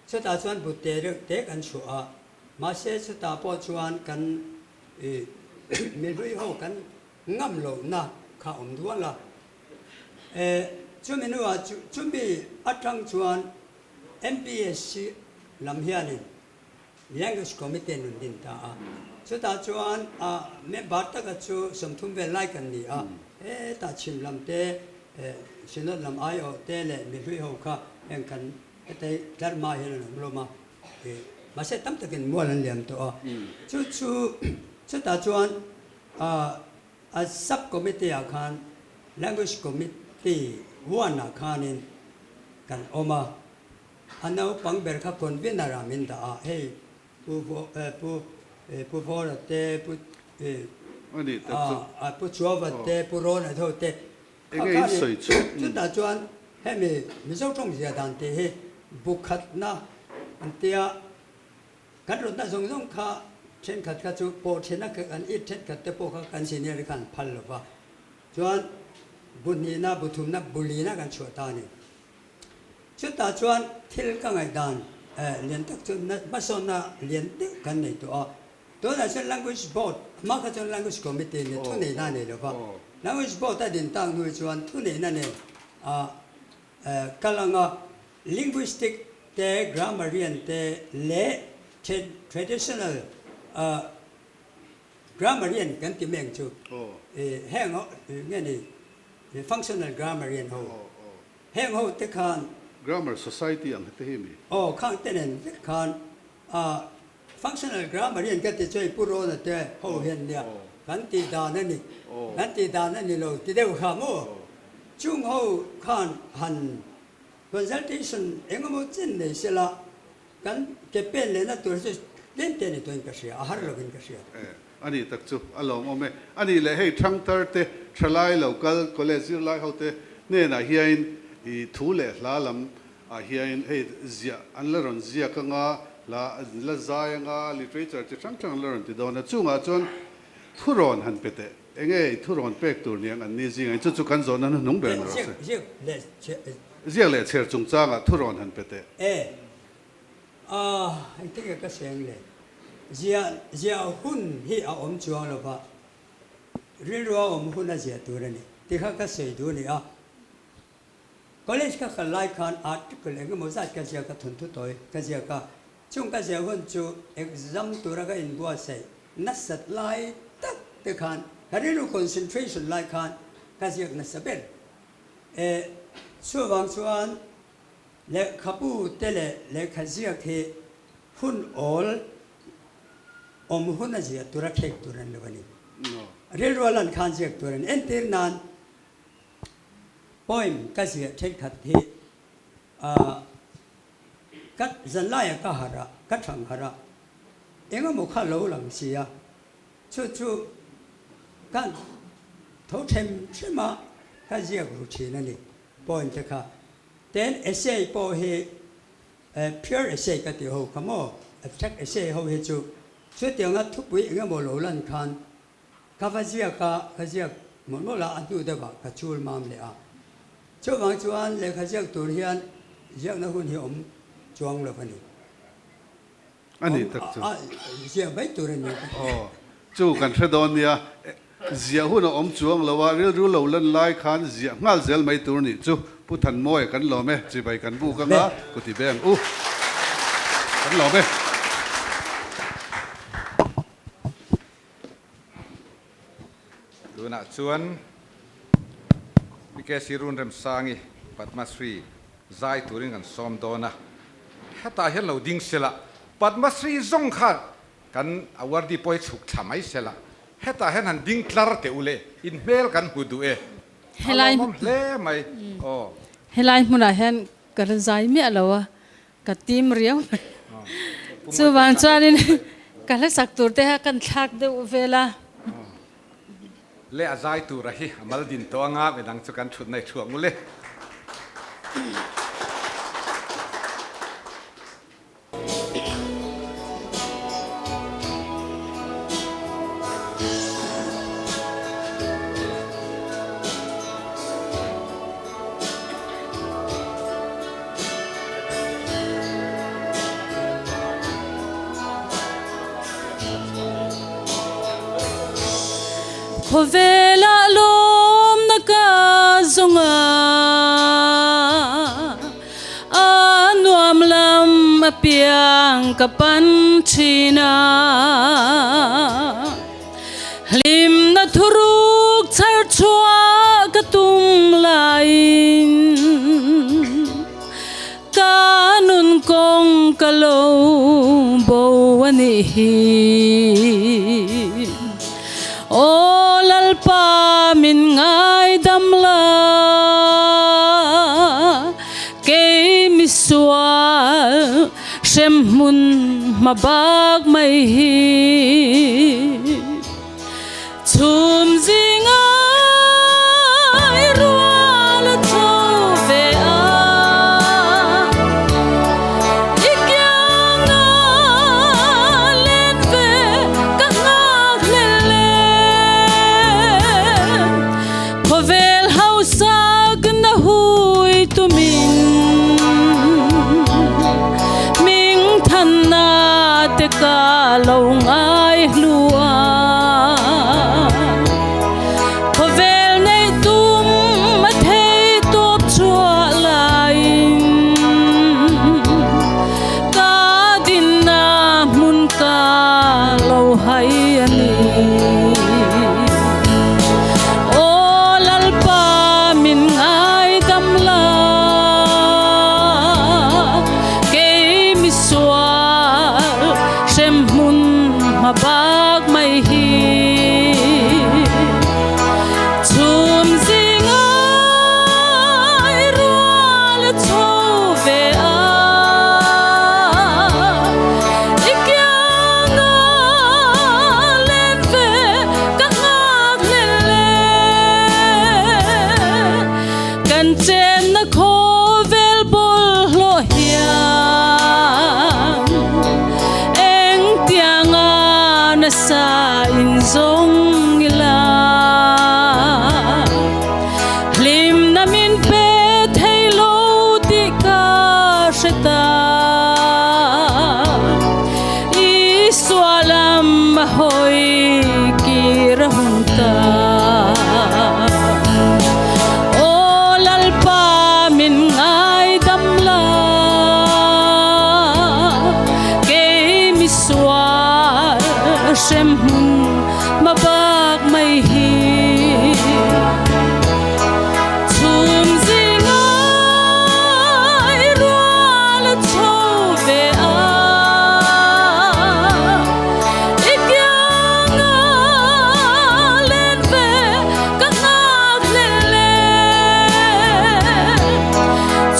Chutah chuan but te reuh te kan chhuah a. Mahse chutah pawh chuan kan mihlui ho kan ngam lohna kha awm dual a. E, chumi hnuah chumi atang chuan MPSC lam hianin Language Committee an rawn din ta a. Chutah chuan a member taka chu 30 vel lai kan ni a. Hetah chhim lam te, Synod lam aiawh te leh mihlui ho kha heng kan hetei tlarhma hian an awm hlawm a. Mahse tam takin mual an liam tawh a. Chu chu chutah chuan A sub committee ah khan Language Committee huan ah khanin kan awm a, a naupang ber kha convener ah min dah a, hei Pu Pu Pu Vawra te, Pu Pu Chuava te, Pu Rawna te ho te kha khanin chutah chuan hemi Mizo tawng zia dan tih hi bu khatna an tia. Kan rawtna zawng zawng kha thenkhat kha chu pawh thena kan it thenkhat te pawh kha kan senior te khan phal lo va, chuan bu hnihna, bu thumna, bu lina kan chhuah ta a ni. Chutah chuan thil ka ngaihdan lian tak chu hmasawnna lian deuh kan nei tawh a, tunah chuan Language Board, hma kha chuan Language Committee nia thuneihna a nei lo va, Language Board a din tak hnu chuan thuneihna nen a kal ang a, Linguistic te, grammarian te leh traditional Grammarian kan ti meng chu heng ho nge ni functional grammarian ho heng ho te khan Grammar society ang te hi mi? Aw khang te nen vek khan a functional grammarian kan ti chu hei Pu Rona te ho hian nia kan tih dan a ni kan tih dan a ni lo ti deuh kha maw chung ho khan han consultation engemaw chen nei sela Kan ke pen lehna tur chu tlem te ni tuin ka hria, a har lovin ka hria. E, a nih tak chu a lawmawm e. A nih leh hei thangthar te, thalai lo kal, college zirlai ho te hnenah hiain i thu leh hla lam ah hiain hei ziah an la rawn ziak anga, hla an la zai anga, literature chi hrang hrang an la rawn ti dawn a. Chungah chuan thurawn han pe teh. Enge i thurawn pek tur niang an ni zingah in chu chu kan zawhna hnuhnung ber ni rawh se. Ziak leh chher chungchangah thurawn han pe teh. E, a, engtin nge ka seng le? Ziah, ziah hun hi a awm chuang lo va, rilru a awm hun a ziah tur a ni tih kha ka sawi duh a ni a. College ka kal lai khan article eng emaw zat ka ziak a, thawnthu tawi ka ziak a, chung ka ziah hun chu exam tura ka inbuatsaih nasat lai tak te khan ka rilru concentration lai khan ka ziak nasa ber. E, chuvang chuan lehkhabu te leh lehkha ziak hi hun awl awm hun a ziah tura khek tur an lo a ni. Rilru a lan khan ziak tur a ni. Entir nan poem ka ziah thenkhat hi ka zanlaia ka harh a, ka thang harh a, engemaw kha lo lang si a, Chu chu ka tho them them a, ka ziak ru thin a ni point te kha. Ten essay pawh hi pure essay ka tih ho kha maw, abstract essay ho hi chu chutianga thupui eng emaw lo lan khan ka va ziak a, ka ziak mawlh mawlh a, a hnu deuhah ka chul mam leh a. Chuvang chuan lehkha ziak tur hian ziakna hun hi awm chuang lo a ni. A nih tak chu. Ziah mai tur a ni. Aw, chu kan hre dawn nia. Ziah hun a awm chuang lo a, rilru lo lan lai khan ziah nghal zel mai tur nih chu. Pu Thanmawia kan lawm e, chibai kan buk anga kuti beng u. Kan lawm e. Tunah chuan PKC Runremsangi Padma Shri zai turin kan sawm dawn a, hetah hian lo ding sela, Padma Shri zawng kha kan awardee pawh hi chhuk thla mai sela, hetah hian han ding tlar teh u le, in hmel kan hmu duh e, a lawmawm hle mai aw. Helai hmunah hian ka la zai miah lo a, Ka tim riau mai. Chuvang chuanin ka hlasak tur te kha kan thlak deuh vel a. Le a zai tura hi a mal din tawh anga midang chu kan thut nai thuak ngul e. Khawvelah lawmna ka zawng a, a nuam lam apiang ka pan thin a. Hlimna thuruk chhar chhuah ka tum laiin ka nun kawng ka lo bo a nih hi. Aw Lalpa min ngaidam la, kei misual Hremhmun hma bak mai hi chhum zinga i rual a tho ve a, i kianga len ve ka nghak hlel e. Khawvel hausak na hui tumin Ming thanna te ka lo ngai hlu a. Khawvel neih tum a thei tawp chhuah laiin Ka dinna hmun ka lo hai a ni. Kan chenna khawvel bawlhhlawh hian engtianga nasa in zawng ila. Hlimna min pe thei lo tih ka hre ta. Isua lam a hawi kir a hun ta. Aw Lalpa min ngaidam la, kei misual hrem hmun hma bak mai hi. Chhum zinga i rual a chho ve a, i kianga len ve ka nghak hlel e.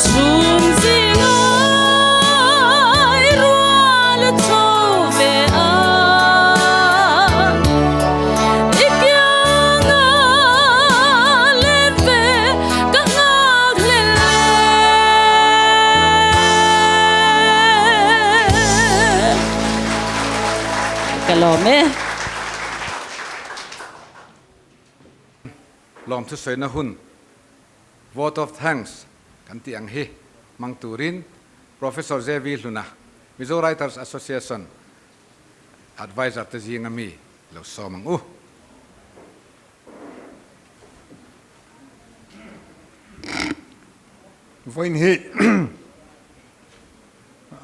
Chhum zinga i rual a chho ve a, i kianga len ve ka nghak hlel e. Ka lawm e. Lawmthu sawina hun, Vote of Thanks, kan tih ang hi hmang turin Professor JV Hluna, Mizo Writers Association Adviser te zinga mi lo sawm ang u. Vawiin hi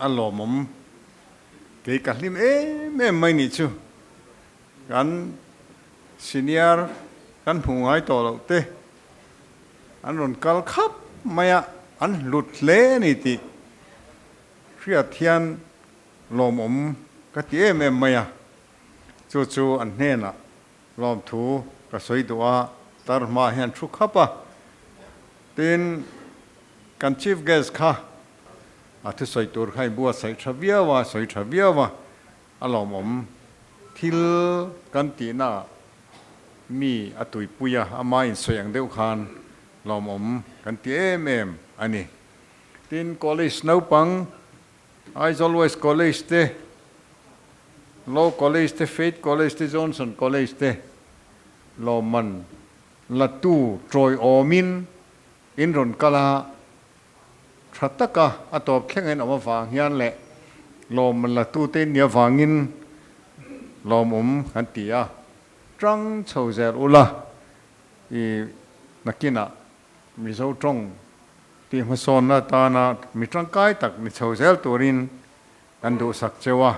a lawmawm kei ka hlim em em mai nih chu. Kan senior kan hmuh ngai tawh loh te an rawn kal khap mai a, an hlut hle a ni tih hriat hian lawmawm ka ti em em mai a, chu chu an hnenah lawmthu ka sawi duh a, tar hma hian thu khap a, tin kan chief guest kha a thusawi tur kha i buatsaih tha viau a, sawi tha viau a, a lawmawm thil kan tihna ah mi a tuipui a, ama insawi ang deuh khan lawmawm kan ti em em a ni. Tin, college naupang, Aizawl West College te, Law College te, Faith College te, Johnson College te lawmman la tu tawiawmin in rawn kal a, tha taka a tawp thleng a inawm avang hian leh lawmman la tute in nih avangin lawmawm kan ti a, tang chho zel ula i nakinah Mizo tawng tih hmasawnna atana mi tangkai tak ni chho zel turin kan duhsak cheu a,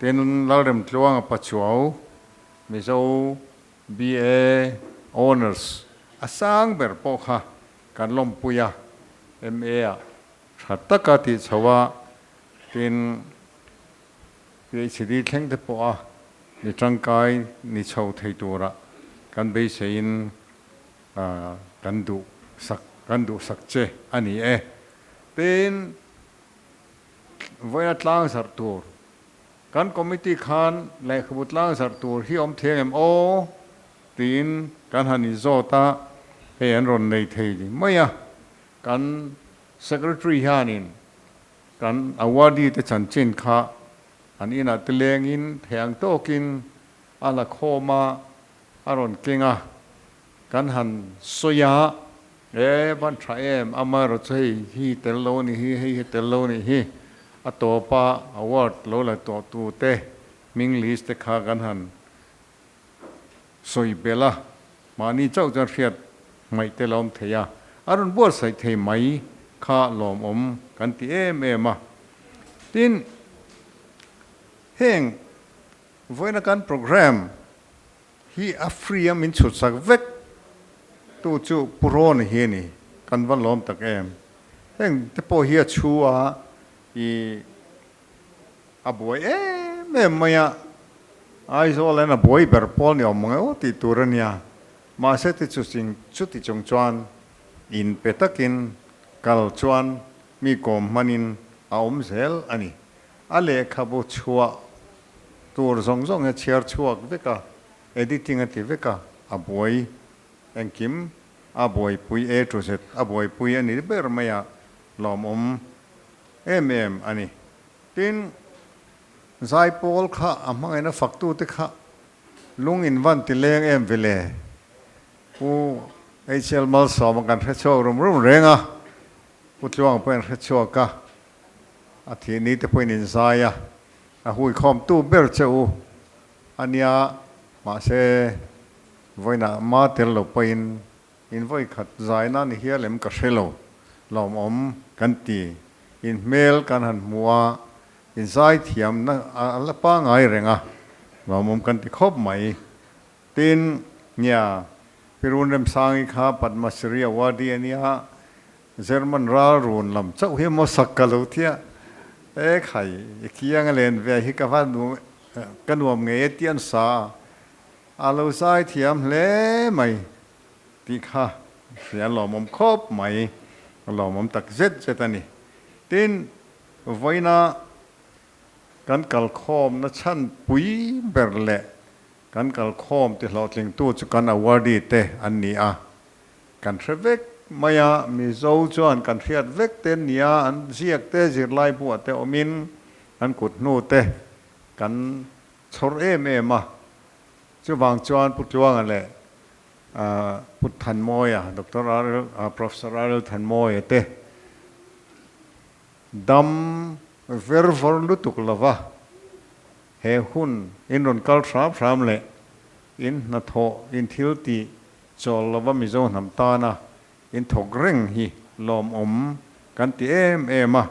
tin Lalremtluanga Pachuau Mizo BA Honours a sang ber pawh kha kan lawmpui a, MA ah tha taka tih chho a, tin PhD thleng te pawh a ni tangkai ni chho thei tura kan beiseiin kan duh sak kan duh sak che a ni e. Tin, vawiina tlang zarh tur kan committee khan lehkhabu tlang zarh tur hi awm thiang em aw? Tiin kan han inzawt a, hei an rawn nei thei mai a, kan Secretary hianin kan awardee te chanchin kha an inah te lengin thei ang tawkin a la khawm a, a rawn keng a, kan han sawi a, e van tha em, amaherawhchu chu hei hi tel lo a nih hi, hei hi tel lo a nih hi, a tawpa award lo la tawh tute hming list te kha kan han Sawi belh a, mahni chauh chuan hriat hmaih te la awm thei a, a rawn buatsaih thei mai kha lawmawm kan ti em em a. Tin, heng vawiina kan programme hi a free a min chhutsak vek tu chu Pu Rawna hi a ni, kan va lawm tak em. Heng te pawh hi a chhu a, i A buai em em mai a, Aizawl hian a buai ber pawl ni awm mang e aw tih tur a nia. Mahse ti chu ching chuti chung chuan in pe takin kal chuan mi kawm hmanin a awm zel a ni. A lehkhabu chhuah tur zawng zawng hi a chhiar chhuak vek a, editing a ti vek a, a buai engkim. a buaipui A to Z a buaipui a ni ber mai a, lawmawm em em a ni. Tin, Zaipawl kha a hmangaihna faktute kha lung in van ti leng em vele? Pu HL Malsawma kan hre chhuak rum rum reng a, Pu Tluang pawhin hre chhuak a, a thih ni te pawhin in zai a, a huikhawmtu ber che u a nia, mahse vawiinah ma tel lo pawhin in vawi khat zai na ni hial em ka hre lo, lawmawm kan ti, in hmel kan han hmu a, in zai thiam na a la pangai reng a, lawmawm kan ti khawp mai. Tin, nia, Pirun Remsangi kha Padma Shri awardee a nia, German ral run lam chauh hi maw sak ka lo tia, e khai, i kiang a len ve hi ka va ka nuam ngei e tih an sa a, a lo zai thiam hle mai tih kha hria lawmawm khawp mai, a lawmawm tak zet zet a ni. Tin, vawiina kan kalkhawmna chhan pui ber leh Kan kalkhawm ti hlawhtlingtu chu kan awardee te an ni a, kan hre vek mai a, Mizo chuan kan hriat vek te an ni a, an ziak te zirlai buah te awmin an kut hnu te kan chhawr em em a, chuvang chuan Pu Tluanga leh Pu Thanmawia, Doctor RL, Professor RL Thanmawia te dam ver vawr lutuk lova He hun in rawn kal hram hram leh in hnathawh, in thil tih chawl lova Mizo hnam tana in thawk reng hi lawmawm kan ti em em a.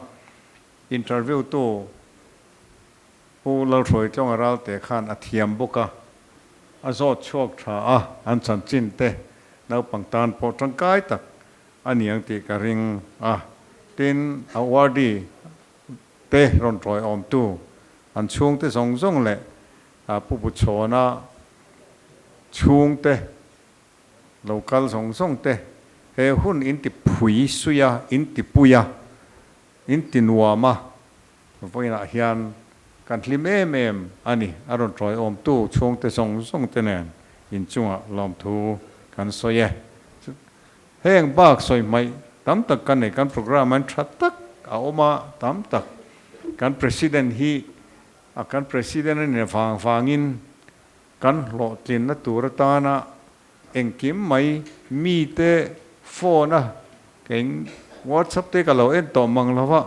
Interview tu Pu Lalhruaitlawnga Ralte khan a thiam bawk a, a zawt chhuak tha a, an chanchin te naupang tan pawh tangkai tak a niang tih ka ring a. Tin, awardee te rawn tawiawmtu an chhungte zawng zawng leh Pu Buchhawna chhungte lo kal zawng zawng te he hun in ti phui sui a, in ti pui a, in ti nuam a, vawiinah hian kan hlim em em a ni. A rawn tawiawmtu chhungte zawng zawng te nen inchungah lawmthu kan sawi e. Heng bak sawi hmaih tam tak ka nei, kan programme an tha tak a awm a, tam tak kan President hi a kan President a nih vang vangin kan hlawhtlinna tur atana engkim mai mite phone a keng WhatsApp te ka lo en tawh mang lo va,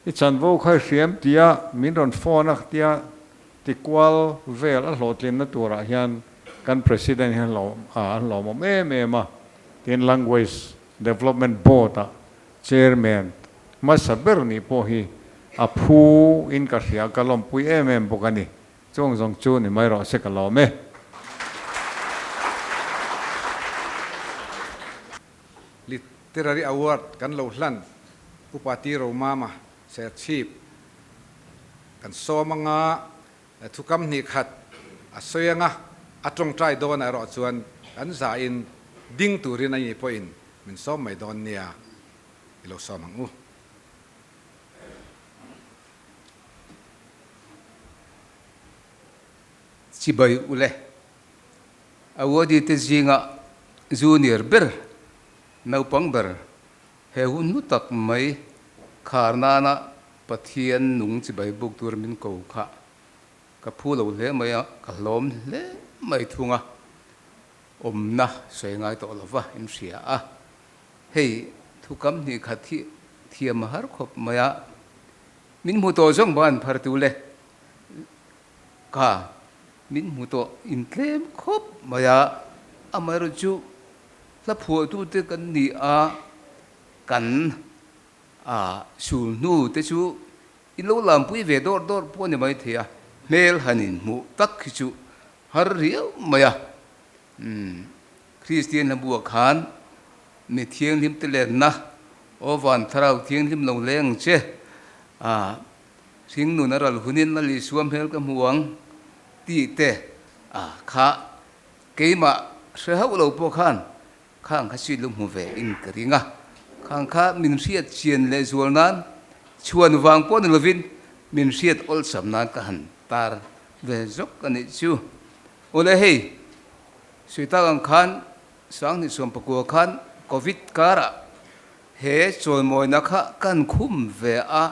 i chanvo kha i hriam tia min rawn phone a tia tikual vel a hlawhtlinna turah hian kan President hi a hlawmawm em em a, tin Language Development Board ah Chairman hmasa ber nih pawh hi a phu in ka hria, ka lawmpui em em bawk a ni. Chuang zawng chu ni mai rawh se ka lawm e. Literary Award kan lo hlan Upa Ti Romama Serchhip kan sawm anga thukam hnih khat a sawi anga a tawngtai dawnah erawh chuan kan zahin ding turin a ni pawhin min sawm mai dawn nia i lo sawm ang u. Chibai ule Awardee te zinga junior ber naupang ber He hun hnu tak mai khar nana Pathian nung chibai buk tur min ko kha ka phu lo hle mai a, ka hlawm hle mai thung a, awmna sawi ngai tawh lova in hria a. Hei thukam hnih khat hi thiam a har khawp mai a, min hmu tawh zawng ban phar tu le ka min hmu tawh intlem khawp mai a, amaherawhchu Hla phuahtute kan ni a, kan a sul hnu te chu in lo lampui ve dawr dawr pawh a ni maithei a, hmel han inhmuh tak hi chu har riau mai a. Umm, Kristian hla buah khan mi thianghlim te lenna, Aw van thlarau thianghlim lo leng che, a hringnun a ral hunin Lal Isua hmel ka hmu ang tih te a kha Keimah hre hauh lo pawh khan khang kha suit lo hmu ve in ka ring a, khang kha min hriat chian leh zual nan chhuan vang pawh ni lovin min hriat awlsam nan ka han tar ve zawk a nih chu. Awle hei, sawi tak ang khan Sanghnih suampakua khan Covid karah he chawimawina kha kan khum ve a,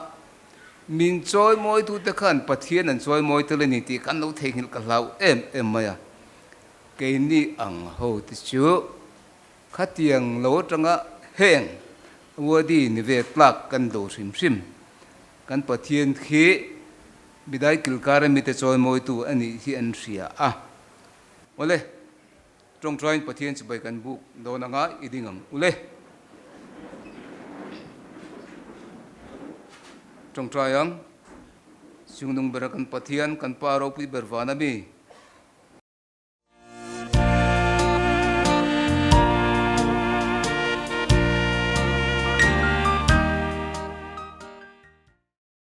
min chawimawitute khan Pathian an chawimawi tel a ni tih kan lo theihnghilh ka hlau em em mai a. Keini ang ho te chu khatiang lo atanga heng awardee ni ve tlak kan do hrim hrim. Kan Pathian khi midai kilkar a mite chawimawitu a nih hi an hria a. Awle. Tawngtaiin Pathian chibai kan buk dawn anga i ding ang u le. Tawngtai ang, Chungnung bera kan Pathian, kan Pa ropui ber van a mi.